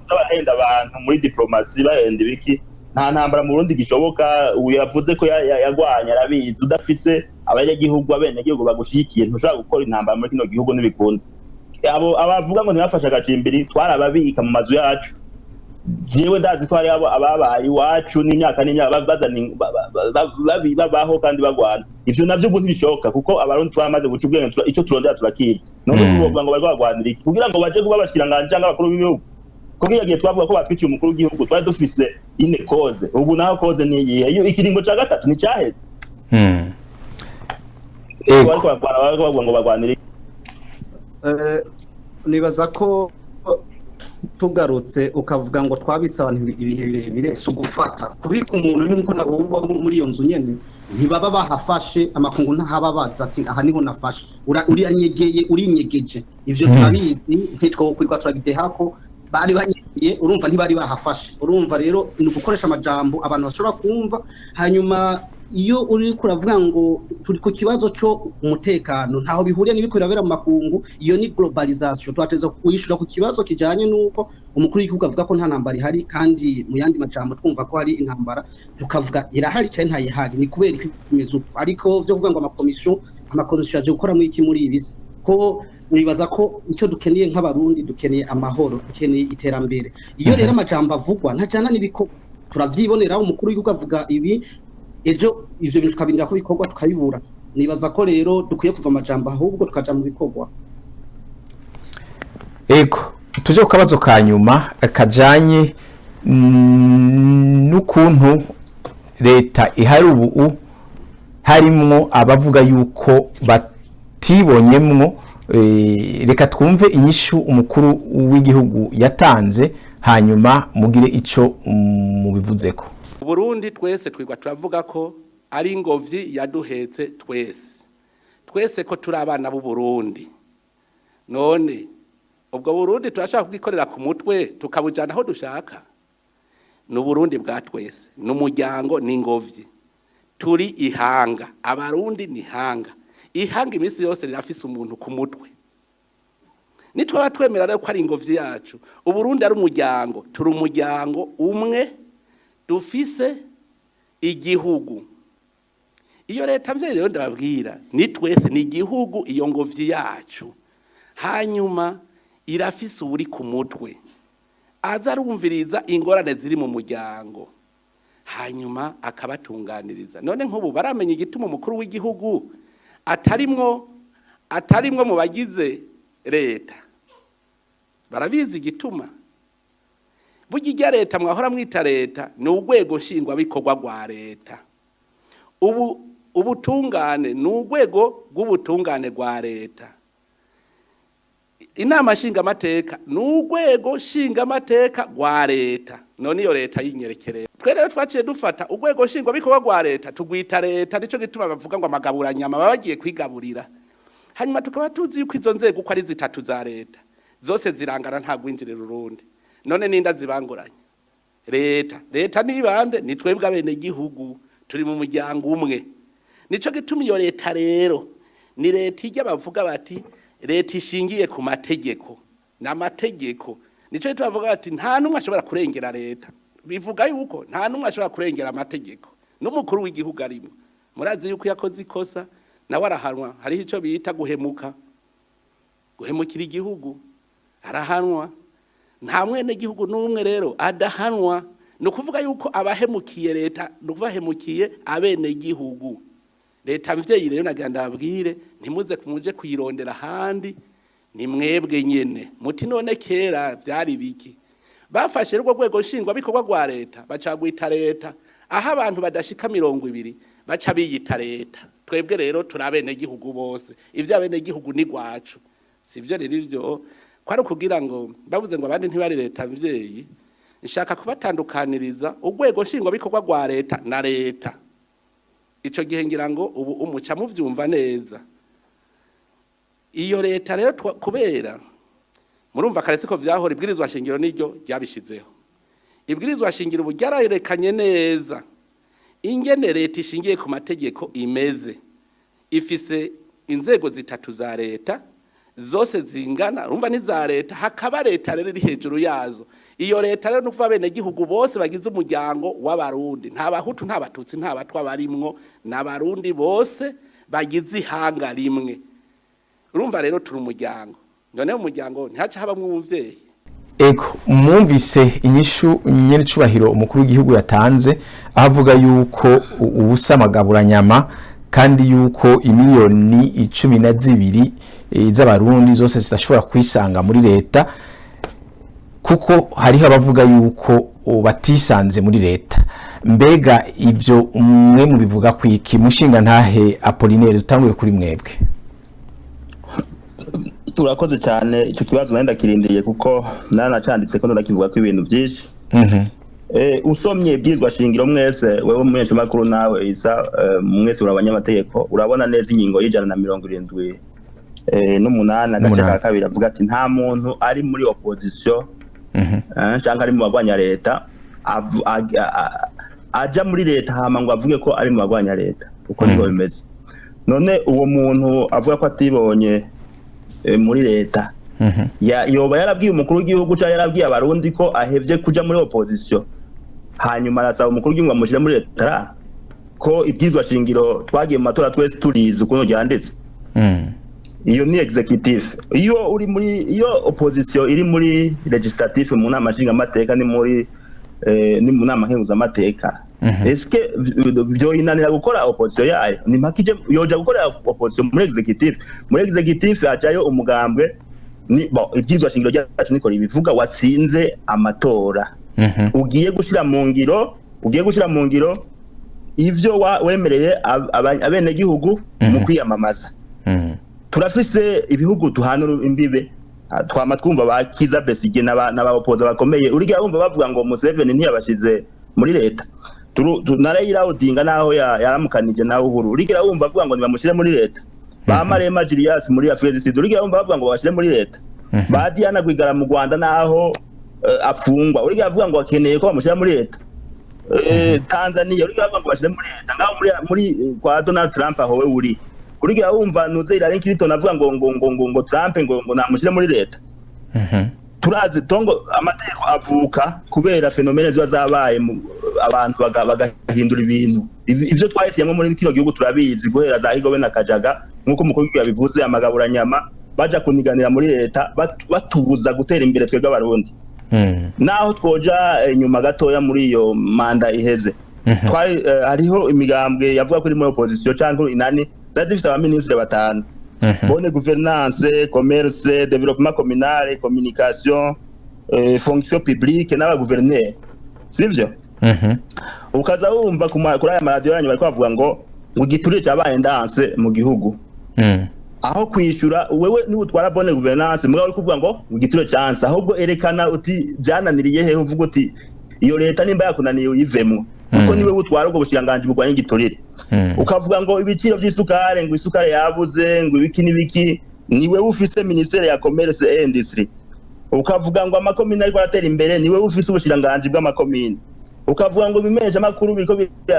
bahenda abantu muri diplomatie, bahenda ibiki. Nta ntambara mu Burundi gishoboka. Ubu yavuze ko yagwanye, arabizi. Udafise abanyagihugu, abenegihugu bagushigikiye, ntushobora gukora intambara muri kino gihugu, ntibikunda. Abo abavuga ngo ntibafashe agacimbiri, twarababika mu mazu yacu. Jewe ndazi ko hari abo ababaye iwacu n'imyaka n'imyaka, bazana babaho kandi bagwana. Ivyo navyo ubu ntibishoboka, kuko Abarundi twaramaze guca ubwenge, ico turondera turakizi. None ubu bavuga ngo bariko bagwanira iki? Kugira ngo baje kuba abashikiranganji canke abakuru b'ibihugu? Kuko iyo gihe twavuga ko batwiciye umukuru w'igihugu, twari dufise une cause. Ubu naho cause ni iyihe? Iyo ikiringo ca gatatu nticaheze. Bariko barwana, bariko bavuga ngo bagwanira iki? Nibaza ko tugarutse ukavuga ngo twabitse abantu ibihe birebire, si ugufata kubika umuntu nk'uko nabo muri iyo nzu nyene ntibaba bahafashe. Amakungu ntahababaza ati aha niho nafashe. Uranyegeye, urinyegeje, ivyo turabizi, ntitwokwirwa turabidehako. Bari banyegeye, urumva ntibari bahafashe. Urumva rero ni ugukoresha amajambo abantu bashobora kumva. Hanyuma iyo uri kuravuga ngo turi ku kibazo cyo umutekano, ntaho bihuriye n'ibiko birabera mu makungu. Iyo ni globalisation. Twateza kuyishura ku kibazo kijanye n'uko umukuru w'igihugu avuga ko nta ntambara ihari, kandi mu yandi majambo twumva ko hari intambara, tukavuga irahari cyane, ntayihari, ni kubera iki bimeze uko? Ariko vyo kuvuga ngo amakomisiyo yaje gukora muri iki, muri ibi se ko nibaza ko icyo dukeneye nk'Abarundi, dukeneye amahoro, dukeneye iterambere. Iyo rero amajambo avugwa ntajana n'ibikorwa, turavyibonera. Umukuru w'igihugu avuga ibi, ejo ivyo bintu tukabindira ko bikorwa, tukabibura. Nibaza ko rero dukwiye kuva amajambo, ahubwo tukaja mu bikorwa. Ego, tuje ku kabazo ka nyuma kajanye n'ukuntu leta ihari ubu harimwo abavuga yuko batibonyemwo. Reka twumve inyishu umukuru w'igihugu yatanze, hanyuma mugire ico mubivuzeko. Burundi twese twigwa turavuga ko ari ingobyi yaduhetse twese, twese ko turi abana b'u Burundi. None ubwo Burundi turashaka kubwikorera ku mutwe tukabujana aho dushaka? Ni Uburundi bwa twese, ni umuryango, ni ingobyi. Turi ihanga, Abarundi ni ihanga. Ihanga iminsi yose rirafise umuntu ku mutwe. Nitwaba twemera rero ko ari ingobyi yacu, Uburundi ari umuryango, turi umuryango umwe dufise igihugu. Iyo leta mvyeyi rero ndababwira ni twese, ni igihugu, iyo ngobyi yacu. Hanyuma irafise uwuri ku mutwe aza arumviriza ingorane ziri mu muryango, hanyuma akabatunganiriza. None nk'ubu baramenya igituma umukuru w'igihugu atarimwo mu bagize leta? Barabizi igituma. Burya irya leta mwahora mwita leta ni urwego nshingwabikorwa rwa leta. Ubu ubutungane ni urwego rw'ubutungane rwa leta. Inama nshingamateka ni urwego nshingamateka rwa leta. None iyo leta yinyerekereye, twe rero twaciye dufata urwego nshingwabikorwa rwa leta tugwita leta. Nico gituma bavuga ngo amagaburanyama, baba bagiye kwigaburira. Hanyuma tukaba tuzi yuko izo nzego uko ari zitatu za leta zose zirangana, nta gwinjirira urundi. None ninda zibanguranye leta? Leta nibande? Ni twebwe abenegihugu, turi mu muryango umwe. Nico gituma iyo leta rero ni leta ijya bavuga bati leta ishingiye ku mategeko n'amategeko. Nico gituma bavuga bati nta n'umwe ashobora kurengera leta. Bivuga yuko nta n'umwe ashobora kurengera amategeko, n'umukuru w'igihugu arimo. Murazi yuko yakoze ikosa nawe arahanwa. Hariho ico bita guhemuka, guhemukira igihugu, arahanwa. Nta mwene gihugu n'umwe rero adahanwa. Ni ukuvuga yuko abahemukiye leta ni ukuvuga abahemukiye abene gihugu. Leta mvyeyi rero nagira ndababwire, ntimuze muje kuyirondera ahandi, ni mwebwe nyene. Muti none kera vyari biki? Bafashe rwo rwego nshingwabikorwa rwa leta bacagwita leta, aho abantu badashika 20 baca biyita leta. Twebwe rero turi abenegihugu bose, ivyo abenegihugu ni rwacu. Sivyo rero ivyo kwari ukugira ngo bavuze ngo abandi ntibari leta mvyeyi. Nshaka kubatandukaniriza urwego nshingwabikorwa rwa leta na leta. Ico gihe ngira ngo ubu umuca muvyumva neza. Iyo leta rero kubera murumva kare siko vyahora, ibwirizwa shingiro niryo ryabishizeho. Ibwirizwa shingiro ubu ryarayerekanye neza ingene leta ishingiye ku mategeko imeze. Ifise inzego zitatu za leta zose zingana, urumva ni za leta, hakaba leta rero iri hejuru yazo. Iyo leta rero nukuva bene gihugu bose bagize umuryango w'Abarundi, nta Bahutu, nta Batutsi, nta Batwa barimwo, n'Abarundi bose bagize ihanga rimwe. Urumva rero turi umuryango. None umuryango ntihaca habamwo umuvyeyi. Ego, mwumvise inyishu nyenicubahiro umukuru w'igihugu yatanze, avuga yuko ubusa amagaburanyama, kandi yuko imiliyoni 12 z'Abarundi zose zidashobora kwisanga muri leta, kuko hariho abavuga yuko batisanze muri leta. Mbega ivyo mwe mubivuga kwiki, mushinga ntahe Apollinaire? Dutangure kuri mwebwe. Turakoze cyane. Icyo kibazo nari ndakirindiriye, kuko naranacanditse ko ndakivuga ko ibintu byinshi. Usomye ibyizwa shingiro mwese, wewe umumenyeshamakuru nawe Isa, mwese uri abanyamategeko, urabona neza ingingo y'178 agace ka kabiri, avuga ati nta muntu ari muri opposition cyangwa ari mu bagwanya leta aja muri leta hama ngo avuge ko ari mu bagwanya leta. Uko niko bimeze. None uwo muntu avuga ko atibonye muri leta, yoba yarabwiye umukuru w'igihugu cyangwa yarabwiye Abarundi ko ahevye kuja muri opposition, hanyuma arasaba umukuru w'igihugu amushyire muri leta, ko ibyizwa shingiro twagiye mu matora twese turizi ukuntu ryanditse? Iyo ni executive. Iyo uri muri iyo opposition iri muri legislative, mu nama nshingamateka, ni mu nama nkenguzamateka, eske byoyinanira gukora opposition yayo? Ni mpaka ije yoja gukora opposition muri executive? Muri executive hajayo umugambwe, ni bon, ibyizwa shingiro ryacu niko ribivuga, watsinze amatora, ugiye gushyira mu ngiro ivyo wemereye abenegihugu mu kwiyamamaza. Turafise ibihugu duhana imbibe, twama twumva ba Kiza Besigye n'abaopoza bakomeye, uriya wumva bavuga ngo Museveni ntiyabashize muri leta. Na Raila Odinga naho yaramukanije nawe Uhuru, uriya wumva avuga ngo nibamushyire muri leta. Ba Malema Julius muri Afrika du Sud, uriya wumva bavuga ngo babashyire muri leta. Ba Diana Rwigara mu Rwanda, naho apfungwa, uriya avuga ngo akeneye ko bamushyira muri leta. Tanzania, uriya avuga ngo bashyire muri leta. Ngaho muri kwa Donald Trump, aho we uri, uriya wumva nuze Hillary Clinton avuga ngo Trump ngo namushyire muri leta? Turazi tongo amategeko avuka kubera phénomènes ziba zabaye, abantu bagahindura ibintu. Ivyo twahitiyemo muri kino gihugu turabizi, guhera za Higobe na Kajaga, nk'uko umukuru w'igihugu yabivuze, amagaburanyama baja kuniganira muri leta, batubuza gutera imbere twebwe Abarundi. Naho twoja inyuma gatoya, muri iyo manda iheze, twari hariho imigambwe yavuga ko iri muri opposition cyangwa inani zari zifite abaminisitiri batanu: bonne gouvernance, commerce, développement communal, communication, fonction publique n'abaguverineri, sivyo? Ukaza wumva kuri aya maradiyo yanyu bariko bavuga ngo igiturire cyabaye ndanse mu gihugu. Aho kwishyura, wewe niba utwara bonne gouvernance, mugabo uri kuvuga ngo igiturire cyanse, ahubwo erekana uti byananiriye hehe, uvuga uti iyo leta nimba yakunaniye uyivemwo, kuko niwe utwara ubwo bushikiranganji burwanya igiturire. Ukavuga ngo ibiciro by'isukari, ngo isukari yabuze, ngo ibiki n'ibiki, ni wewe ufise ministère ya commerce et industrie. Ukavuga ngo amakomine ariko aratera imbere, ni wewe ufise ubushikiranganji bw'amakomine. Ukavuga ngo ibimenyesha makuru biriko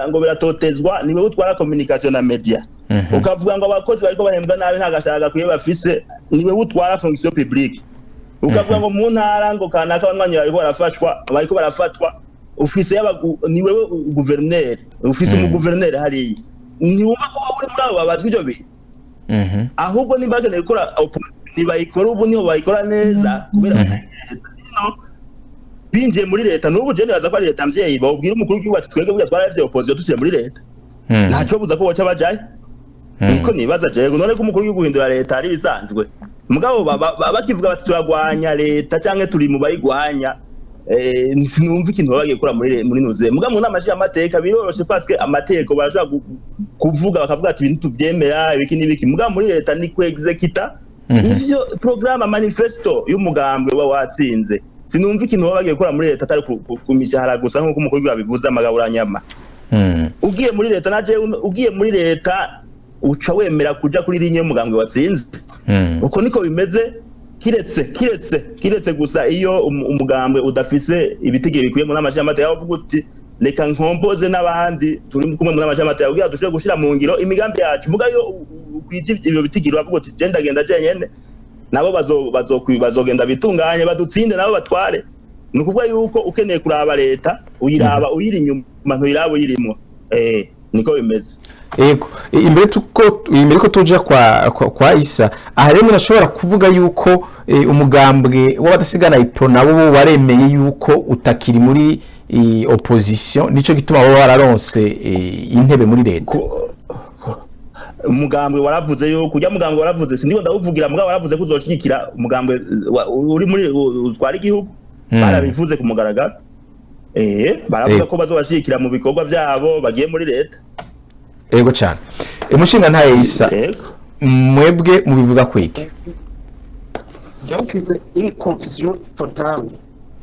ngo biratotezwa, ni wewe utwara communication na media. Ukavuga ngo abakozi bariko bahembwa nabi, nta gashahara gakwiye bafise, ni wewe utwara fonction publique. Ukavuga ngo mu ntara ngo kanaka abanywanyi bariko barafashwa, bariko barafatwa, ufise yaba ni wewe guverineri, ufise umuguverineri hariya. Ntiwumva ko wowe uri muri abo babazwa ivyo bintu? Ahubwo nimba bakeneye gukora nibayikora ubu, niho bayikora neza, kubera no binjiye muri leta n'ubu je nibaza ko ari leta mvyeyi. Bawubwira umukuru w'igihugu ati twebwe burya twaravye opposition, dusubiye muri leta, ntaco buza ko boca bajayo. Niko nibaza jewe. None ko umukuru w'igihugu guhindura leta ari bisanzwe, mugabo bakivuga bati turagwanya leta canke turi mu bayigwanya, sinumva ikintu baba bagiye gukora muri nuze. Mugabo mu nama nshingamateka biroroshe, parce que amategeko barashobora kuvuga, bakavuga ati ibintu tuvyemera, ibiki n'ibiki. Mugabo muri leta ni ku exécuta ivyo programme, manifesto y'umugambwe wa watsinze. Sinumva ikintu baba bagiye gukora muri leta atari ku mishahara gusa, nk'uko umukuru w'igihugu yabivuze, amagaburanyama. Ugiye muri leta, naje ugiye muri leta uca wemera kuja kuri ligne y'umugambwe watsinze. Uko niko bimeze, kiretse gusa iyo umugambwe udafise ibitigiri bikwiye mu nama nshingamateka, uvuga uti: "Reka nkompoze n'abandi turi kumwe mu nama nshingamateka kugira dushobore gushira mu ngiro imigambi yacu." Muga iyo ukwije ibyo bitigiri, bavuga uti: "Je ndagenda jenyene, nabo bazogenda bitunganye, badutsinde, nabo batware." Ni ukuvuga yuko ukeneye kuraba leta, uyiraba uyiri inyuma, ntuyiraba uyirimwo. Niko bimeze. Ego, imbere ko tuja kwa Isa, aha rero murashobora kuvuga yuko umugambwe w'abadasigana Iprona nabo bo waremeye yuko utakiri muri opposition, nico gituma bo bararonse intebe muri leta. Umugambwe waravuze yuko ujya mugambwe waravuze, sindiko ndawuvugira, mugabo waravuze ko uzoshigikira umugambwe uri muri utwara igihugu. Barabivuze ku mugaragaro, baravuga ko bazobashigikira mu bikorwa byabo bagiye muri leta. Ego cyane. Umushinga ntaye Isa, mwebwe mubivuga kwiki? Byamfise une confusion totale.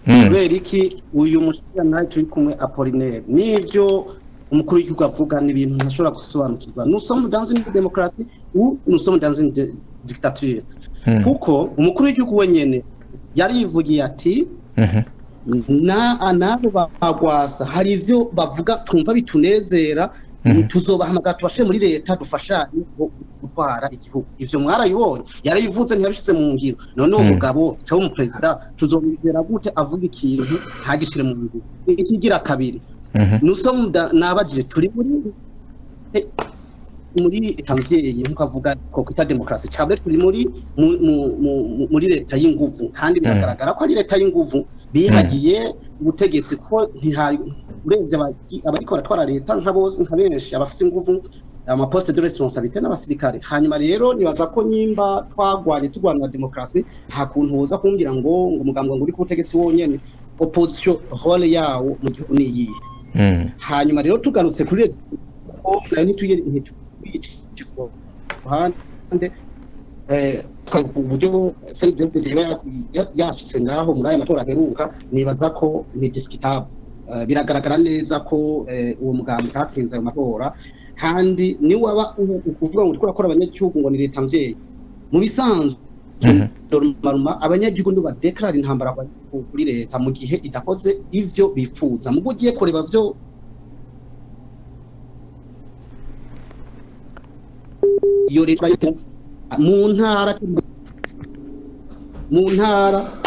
Kubera iki? Uyu mushinga turi kumwe Apollinaire, n'ibyo umukuru w'igihugu avuga ni ibintu ntashobora gusobanukirwa. Nous sommes dans une démocratie ou nous sommes dans une dictature? Kuko umukuru w'igihugu wenyene yarivugiye ati: "Na nabo bagwasa hari ivyo bavuga twumva bitunezera, tuzobahamagara tubashe muri leta, dufashanye gutwara igihugu." Ivyo mwarabibonye, yarabivuze, ntiyabishize mu ngiro. None uwo mugabo cyangwa umuperezida tuzomwizera gute avuga ikintu ntagishire mu ngiro? Ikigira kabiri, nous sommes nabajije, turi muri leta mvyeyi nkuko avuga ko kwita demokarasi, cyangwa turi muri leta y'inguvu? Kandi biragaragara ko ari leta y'inguvu, bihagiye ubutegetsi, ko ntihari urebye abariko baratwara leta nka bose, nka benshi abafise inguvu, amaposte de responsabilité n'abasirikare. Hanyuma rero nibaza ko nyimba twagwanye turwanira demokarasi, nta kuntu woza kumbwira ngo umugambwe ngo uri ku butegetsi wonyene. Opposition rôle yawo mu gihugu ni iyihe? Hanyuma rero tugarutse kuri leta, ko nayo ntituyice ku ruhande, uburyo CNDD-FDD yashitse ngaho muri aya matora aheruka, nibaza ko ni discutable. Biragaragara neza ko uwo mugambi utatsinze ayo matora. Kandi niwaba ukuvuga ngo uriko urakora abanyagihugu ngo ni leta mvyeyi, mu bisanzwe normalement abanyagihugu nibo badeklara intambara kuri leta mu gihe idakoze ivyo bifuza. Mugo ugiye kureba vyo iyo leta mu ntara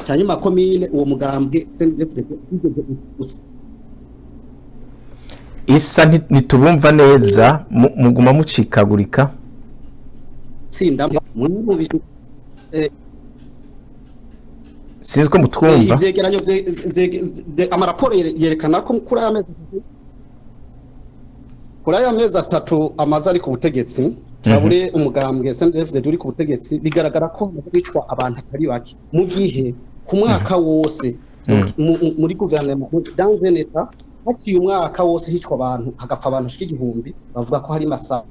cyangwa makomine, uwo mugambwe CNDD-FDD wigeze Isa, ntitubumva neza, muguma mucikagurika. Utsinda mwumvise? Sinzi ko mutwumva. Ivyegeranyo amaraporo yerekana ko kuri aya mezi 3 amaze ari ku butegetsi, turabure umugambwe CNDD-FDD uri ku butegetsi, bigaragara ko hamaze kwicwa abantu atari bake, mu gihe ku mwaka wose muri guverinoma, dans un état, haciye umwaka wose hicwa abantu, hagapfa abantu bashika 1000, bavuga ko hari massacre.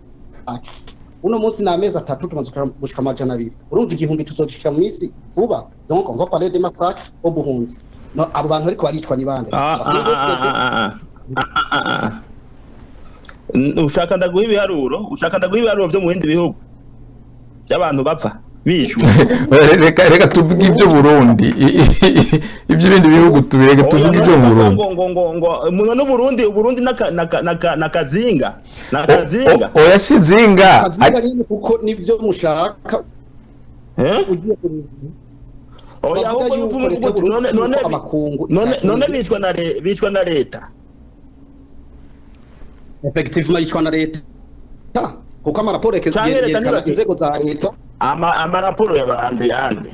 Uno munsi ni amezi 3, tumaze gushika 200. Urumva 1000 tuzogishika mu minsi vuba. Donc on va parler de massacre au Burundi. No, abo bantu ariko baricwa ni bande? Ah, ah, ah, ah, ah, ah, ah. Ushaka ndaguha ibiharuro byo mu bindi bihugu by'abantu bapfa bishwe? Reka tuvuge ibyo Burundi, iby'ibindi bihugu tubireke, tuvuge ibyo mu Burundi. Ngo n'Uburundi, Uburundi nakazinga nakazinga. Oya, si zinga. Kazinga nyine, kuko nivyo mushaka. Eh? Ugiye kureba Oya, bavuga ahubwo yuko uvuga leta uti y'Uburundi none yuko amakungu none bicwa na leta. Effectivement yicwa na leta, kuko amaraporo Canke leta yerekana inzego za leta. Amaraporo y'abandi yande?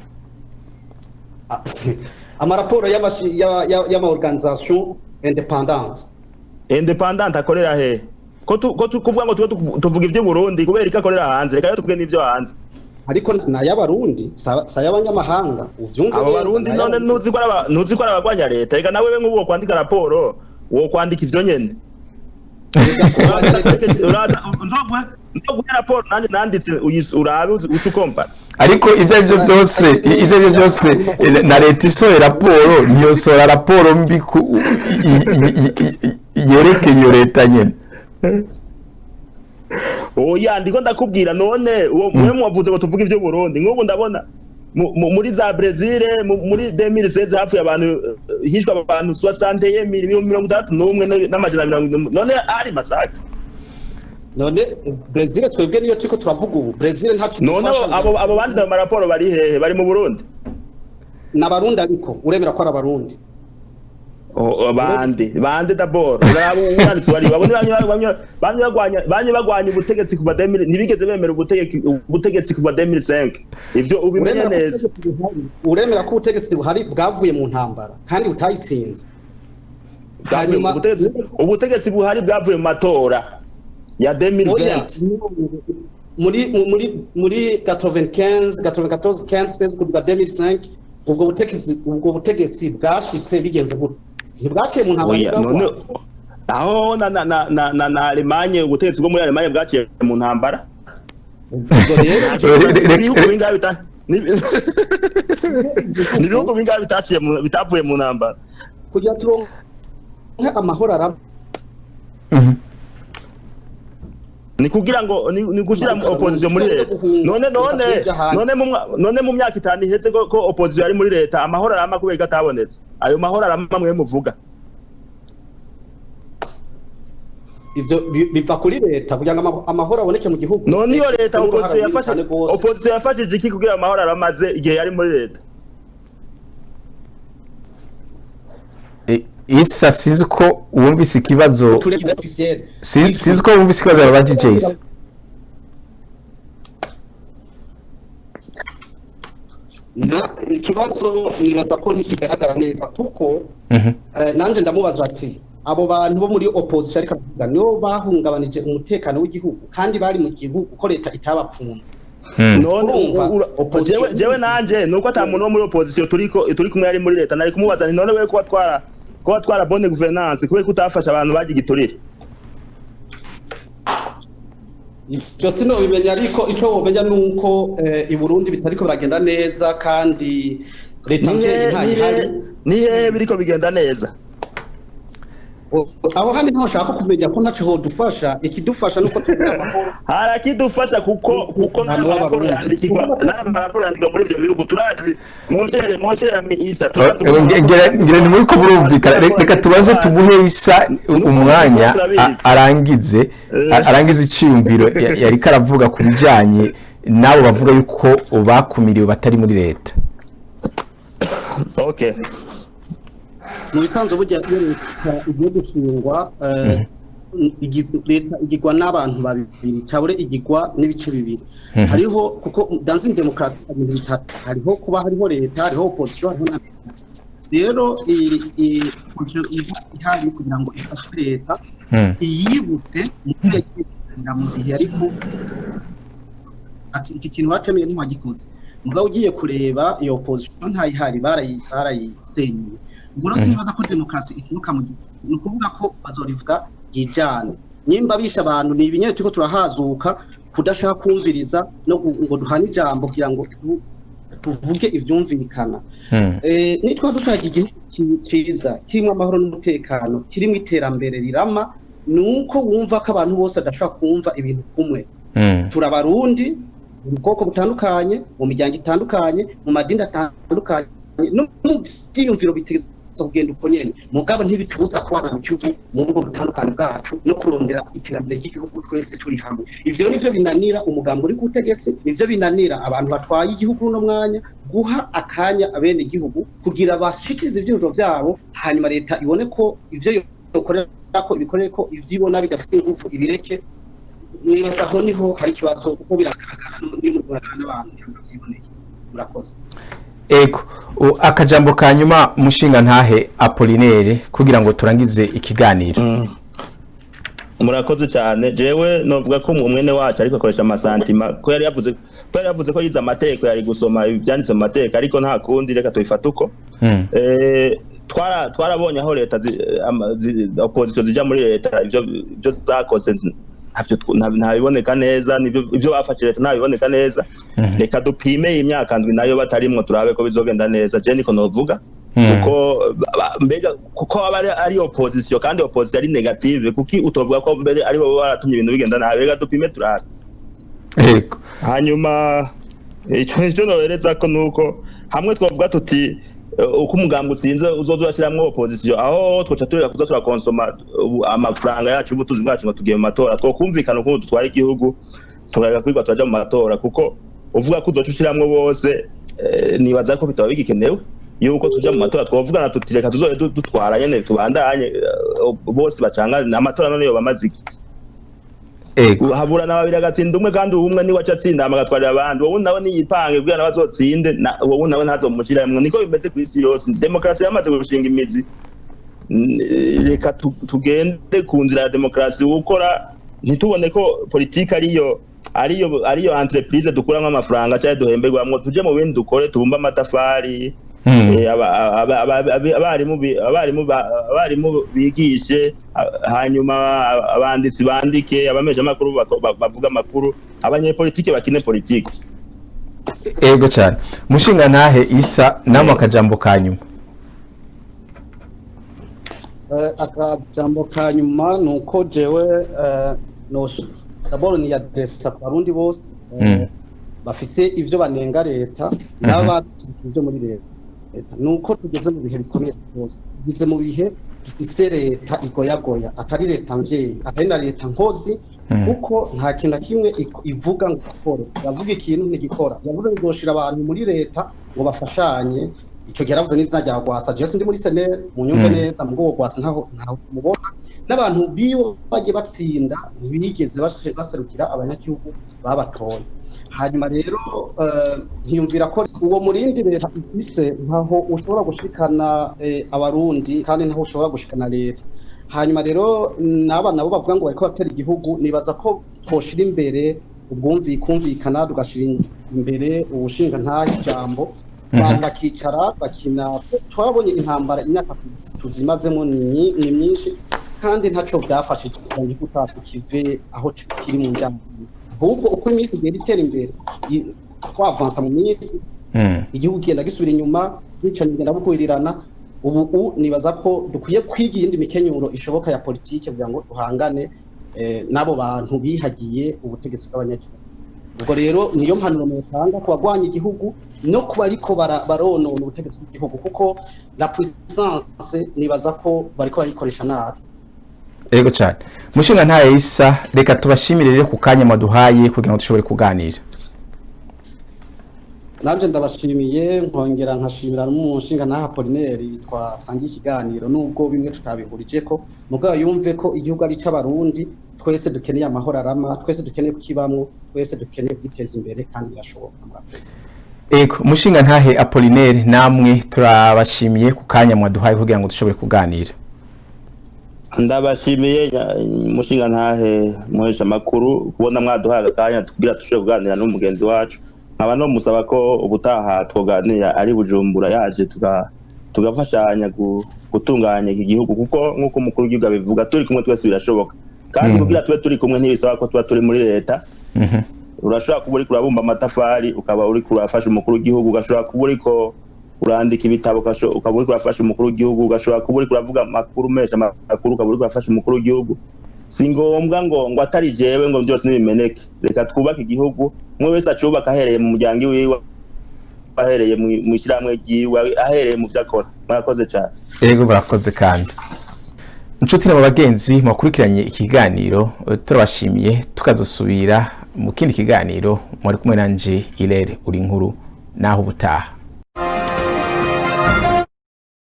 Amaraporo y'ama organisation indépendante. Indépendante akorera he? Ko kuvuga ngo tube tuvuga iby'u Burundi, kubera ko akorera hanze? Reka rero tuvuge n'ibyo hanze. Ariko n'ay'Abarundi, si ay'abanyamahanga, uvyumve Abo neza, Barundi none n'ay'Abarundi. Ntuzi ko ari abagwanya leta? Reka nawe nk'ubu wo kwandika raporo, wo kwandika ivyo nyene. Uraza nzoguha raporo nanjye nanditse, urabe uce ukompara. Ariko ibyo ari byo byose, na leta isohoye raporo ntiyosohora raporo mbi yerekeye iyo leta nyine. Oya, ndiko ndakubwira, none uwo mwe mwavuze ngo tuvuge ivyo Burundi, nk'ubu ndabona muri za Brazil muri 2016 hafi abantu, hishwe abantu 61,061 n'amajana 70. None ari massacre? None Brazil twebwe niyo turiko turavuga ubu? Brazil ntaco None abo banditse ayo maraporo bari hehe? Bari mu Burundi? N'Abarundi, ariko uremera ko ari Abarundi? Oh, bande d'abord uraba umwanditsi wari babone bamwe bagwanya ubutegetsi kuva 2000, ntibigeze bemera ubutegetsi kuva 2005. Ivyo ubimenye Uremera ko neza. Uremera ko ubutegetsi buhari bwavuye mu ntambara kandi butayitsinze? Hanyuma Ubutegetsi buhari bwavuye mu matora ya Oya, 2020. muri 95, 94, 15, 16 kuduga 2005, ubwo butegetsi bwashitse bigenze gute? Ntibwaciye mu ntambara? Oya, none Ntibwagwa? aho na Allemagne, ubutegetsi bwo muri Allemagne bwaciye mu ntambara. Ubwo rero Ni ibihugu bingahe bitavuye mu ntambara? Kugira turonke amahoro arama Ni kugira ngo ni gushyira opposition muri leta. None mu myaka 5 iheze ko opposition ari muri leta, amahoro arama kubera ko atabonetse? Ayo mahoro arama mwe muvuga? Ivyo biva kuri leta kugira ngo amahoro aboneke mu gihugu. None iyo leta Ifise n'uruhara opposition runini yafashe cane gose. Opposition yafashije iki kugira amahoro aramaze igihe yari muri leta? Isa, sinzi ko wumvise ikibazo. Turebe officiel. Sinzi ko wumvise ikibazo babajije Isa. Ikibazo nibaza ko ntikigaragara neza kuko nanje ndamubaza ati abo bantu bo muri opposition ariko aravuga nibo bahungabanije umutekano w'igihugu kandi bari mu gihugu ko leta itabapfunze? None Urumva, jewe nanje nuko ata muntu wo muri opposition turiko turi kumwe ari muri leta, nari kumubaza nti none wewe kuba twara bonne gouvernance, kubera ko utafasha abantu baje igiturire? Ivyo sinobimenya, ariko ico womenya nuko i Burundi bitariko biragenda neza kandi leta mvyeyi ntayihari. Ni hehe biriko bigenda neza? Aho handi ntaho ushaka kumenya ko ntaco hodufasha. Ikidufasha nuko tugira amahoro. Harakidufasha kuko Abantu n'amaraporo b'Abarundi. yandikirwa, n'amaraporo yandikwa muri ivyo bihugu turazi. Muncere Isa. Ngira ni muri ko murumvikana. Reka tubaze tumuhe Isa umwanya arangize iciyumviro yariko aravuga ku bijanye n'abo bavuga yuko bakumiriwe batari muri leta. Okay. Mu bisanzwe burya iyo leta igiye gushingwa, leta igirwa n'abantu babiri cabure igirwa n'ibice bibiri. Hariho, kuko dans une démocratie ibintu bitatu hariho: kuba hariho leta, hariho opposition, hariho na rero opposition iba ihari kugira ngo ifashe leta iyibute mu kwirinda mu gihe, ariko ati iki kintu wacemeye ntiwagikoze. Mugabo ugiye kureba, iyo opposition ntayihari, barayisenyuye. Ubwo rero sinibaza ko demokarasi ishoboka mu gihugu. Ni ukuvuga ko bazorivuga yijane nyimba bisha abantu. Ni ibinyene turiko turahazuka kudashaka kumviriza no ngo duhane ijambo kugira ngo tuvuge ivyumvikana. Nitwa dushaka igihugu ciza kirimo amahoro n'umutekano, kirimo iterambere rirama, ni uko wumva ko abantu bose badashobora kumva ibintu kumwe. Turabarundi mu bwoko butandukanye, mu miryango itandukanye, mu madini atandukanye no mu byiyumviro bitegerezwa kugenda uko nyene. Mugabo ntibitubuza kubana mu gihugu mu bwo butandukane bwacu no kurondera iterambere ry'igihugu twese turi hamwe. Ivyo nivyo binanira umugambi uri ku butegetsi, nivyo binanira abantu batwaye igihugu uno mwanya, guha akanya abene igihugu kugira bashikirize ivyiyumviro vyabo, hanyuma leta ibone ko ivyo yokorera ko ibikorere ko ivyo ibona bidafise ingufu ibireke. Nibaza aho niho hari ikibazo, kuko biragaragara no mu Rwanda n'abantu babyiboneye. Murakoze. Ego, akajambo ka nyuma, mushinga ntahe Apollinaire, kugira ngo turangize ikiganiro. Murakoze cyane. Jewe novuga ko umwene wacu ariko akoresha amasantima, ko yari yavuze ko yize amategeko, yari gusoma ibyanditse mu mategeko, ariko nta kundi, reka tubifate uko. Twarabonye aho leta opposition zija muri leta, ivyo zakoze ntavyo ntabiboneka neza, nibyo ibyo bafashe leta ntabiboneka neza. Reka dupime iyi myaka 7 nayo batarimwo, turabe ko bizogenda neza. Je niko novuga. Kuko mbega kuko aba ari opposition, kandi opposition ari négative, kuki utovuga ko mbere ari bo baratumye ibintu bigenda nabi? Reka dupime turabe. Hanyuma ico nohereza ko nuko hamwe twavuga tuti uko umugambi utsinze uzoza urashiramwo opposition, aho twoca tureka kuza turakonsoma amafaranga yacu, ubutunzi bwacu, ngo tugiye mu matora. Twokumvikana ukuntu dutwara igihugu, tukareka kwigwa turaja mu matora, kuko uvuga ko uzoca ushiramwo bose, nibaza ko bitaba bigikenewe yuko tuja mu matora. Twovugana tuti reka tuzobe dutwara nyene, tubandanye, bose bacangane amatora. None yoba amaze iki? Habura na babiri agatsinda umwe, kandi umwe niwe aca atsinda, hama agatwarira abandi. Wowe nawe niyipange kugira nawe azotsinde, wowe nawe ntazomushiramwo. Niko bimeze ku isi yose, demokarasi yamaze gushinga imizi. Reka tugende ku nzira ya demokarasi, ukora ntitubone ko politiki ariyo entreprise dukuramwo amafaranga cyangwa duhemberwamwo. Tuje mu bindi dukore, tubumbe amatafari, abarimu bigishe, hanyuma abanditsi bandike, abameshamakuru bavuga amakuru, abanyepolitike bakine politiki. Ego cyane, mushinga ntahe Isa, namwe akajambo ka nyuma. Akajambo ka nyuma ni uko jewe no d'abord ni adressa ku Barundi bose bafise ivyo banenga leta n'abashyigikiye ivyo muri leta, ni uko tugeze mu bihe bikomeye rwose. Tugeze mu bihe dufise leta igoyagoya, atari leta mvyeyi, atari na leta nkozi, kuko nta kintu na kimwe ivuga ngo ikore. Yavuga ikintu ntigikora. Yavuze ngo izoshira abantu muri leta ngo bafashanye. Ico gihe yaravuze n'izina rya Rwasa. Jewe sindi muri CNL, munyumve neza, mugo Rwasa ntaho mubona, n'abantu biwe bagiye batsinda ntibigeze baserukira abanyagihugu babatoye. Hanyuma rero ntiyumvira ko uwo murindi leta ifise ntaho ushobora gushikana Abarundi, kandi ntaho ushobora gushikana leta. Hanyuma rero n'aba nabo bavuga ngo bariko batera igihugu, nibaza ko twoshira imbere ubwumvikumvikana, tugashira imbere ubushinga ntahe ijambo, abantu bakicara bakina. Twarabonye intambara imyaka tuzimazemo ni myinshi, kandi ntaco byafashije kugira ngo igihugu cyacu kive aho kiri mu njyana. Ahubwo uko iminsi igenda itera imbere, twavansa mu minsi, igihugu kigenda gisubira inyuma, bicanyi bigenda bukwirirana. Ubu nibaza ko dukwiye kwiga iyindi mikenyuro ishoboka ya politike kugira ngo duhangane n'abo bantu bihagiye ubutegetsi bw'abanyagihugu. Ubwo rero niyo mpanuro mutanga ku bagwanya igihugu no kuba ariko baronona ubutegetsi bw'igihugu, kuko la puissance nibaza ko bariko barayikoresha nabi. Ego cyane, mushinga ntahe Isa, reka tubashimire rero ku kanya mwaduhaye kugira ngo dushobore kuganira. Nanje ndabashimiye, nkongera nkashimira n'umushinga ntaha Apollinaire twasangiye ikiganiro, nubwo bimwe tutabihurijeko, mugabo yumve ko igihugu ari ic'Abarundi twese. Dukeneye amahoro arama twese, dukeneye kukibamwo twese, dukeneye kwiteza imbere, kandi birashoboka. Murakoze. Ego, mushinga ntahe Apollinaire, namwe turabashimiye ku kanya mwaduhaye kugira ngo dushobore kuganira. Ndabashimiye, mushinga ntahe muhesha amakuru, kubona mwaduhaye akanya kugira dushobore kuganira n'umugenzi wacu. Nkaba no musaba ko ubutaha twoganira ari Bujumbura, yaje tugafashanya gutunganya iki gihugu, kuko nk'uko umukuru w'igihugu abivuga, turi kumwe twese birashoboka. Kandi kugira tube turi kumwe ntibisaba ko tuba turi muri leta. Urashobora kuba uriko urabumba amatafari ukaba uriko urafasha umukuru w'igihugu, ugashobora kuba uriko urandika ibitabo ukaba uriko urafasha umukuru w'igihugu, ugashobora kuba uriko uravuga amakuru menshi amakuru ukaba uriko urafasha umukuru w'igihugu. Si ngombwa ngo atari jewe ngo byose nibimeneke. Reka twubake igihugu, umwe wese acubaka ahereye mu muryango iwiwe, ahereye mu ishyirahamwe ryiwe, ahereye mu byo akora. Murakoze cyane. Yego, barakoze. Kandi inshuti na bagenzi mwakurikiranye ikiganiro, turabashimiye, tukazosubira mu kindi kiganiro. Mwari kumwe nanje Irere uri nkuru, naho ubutaha.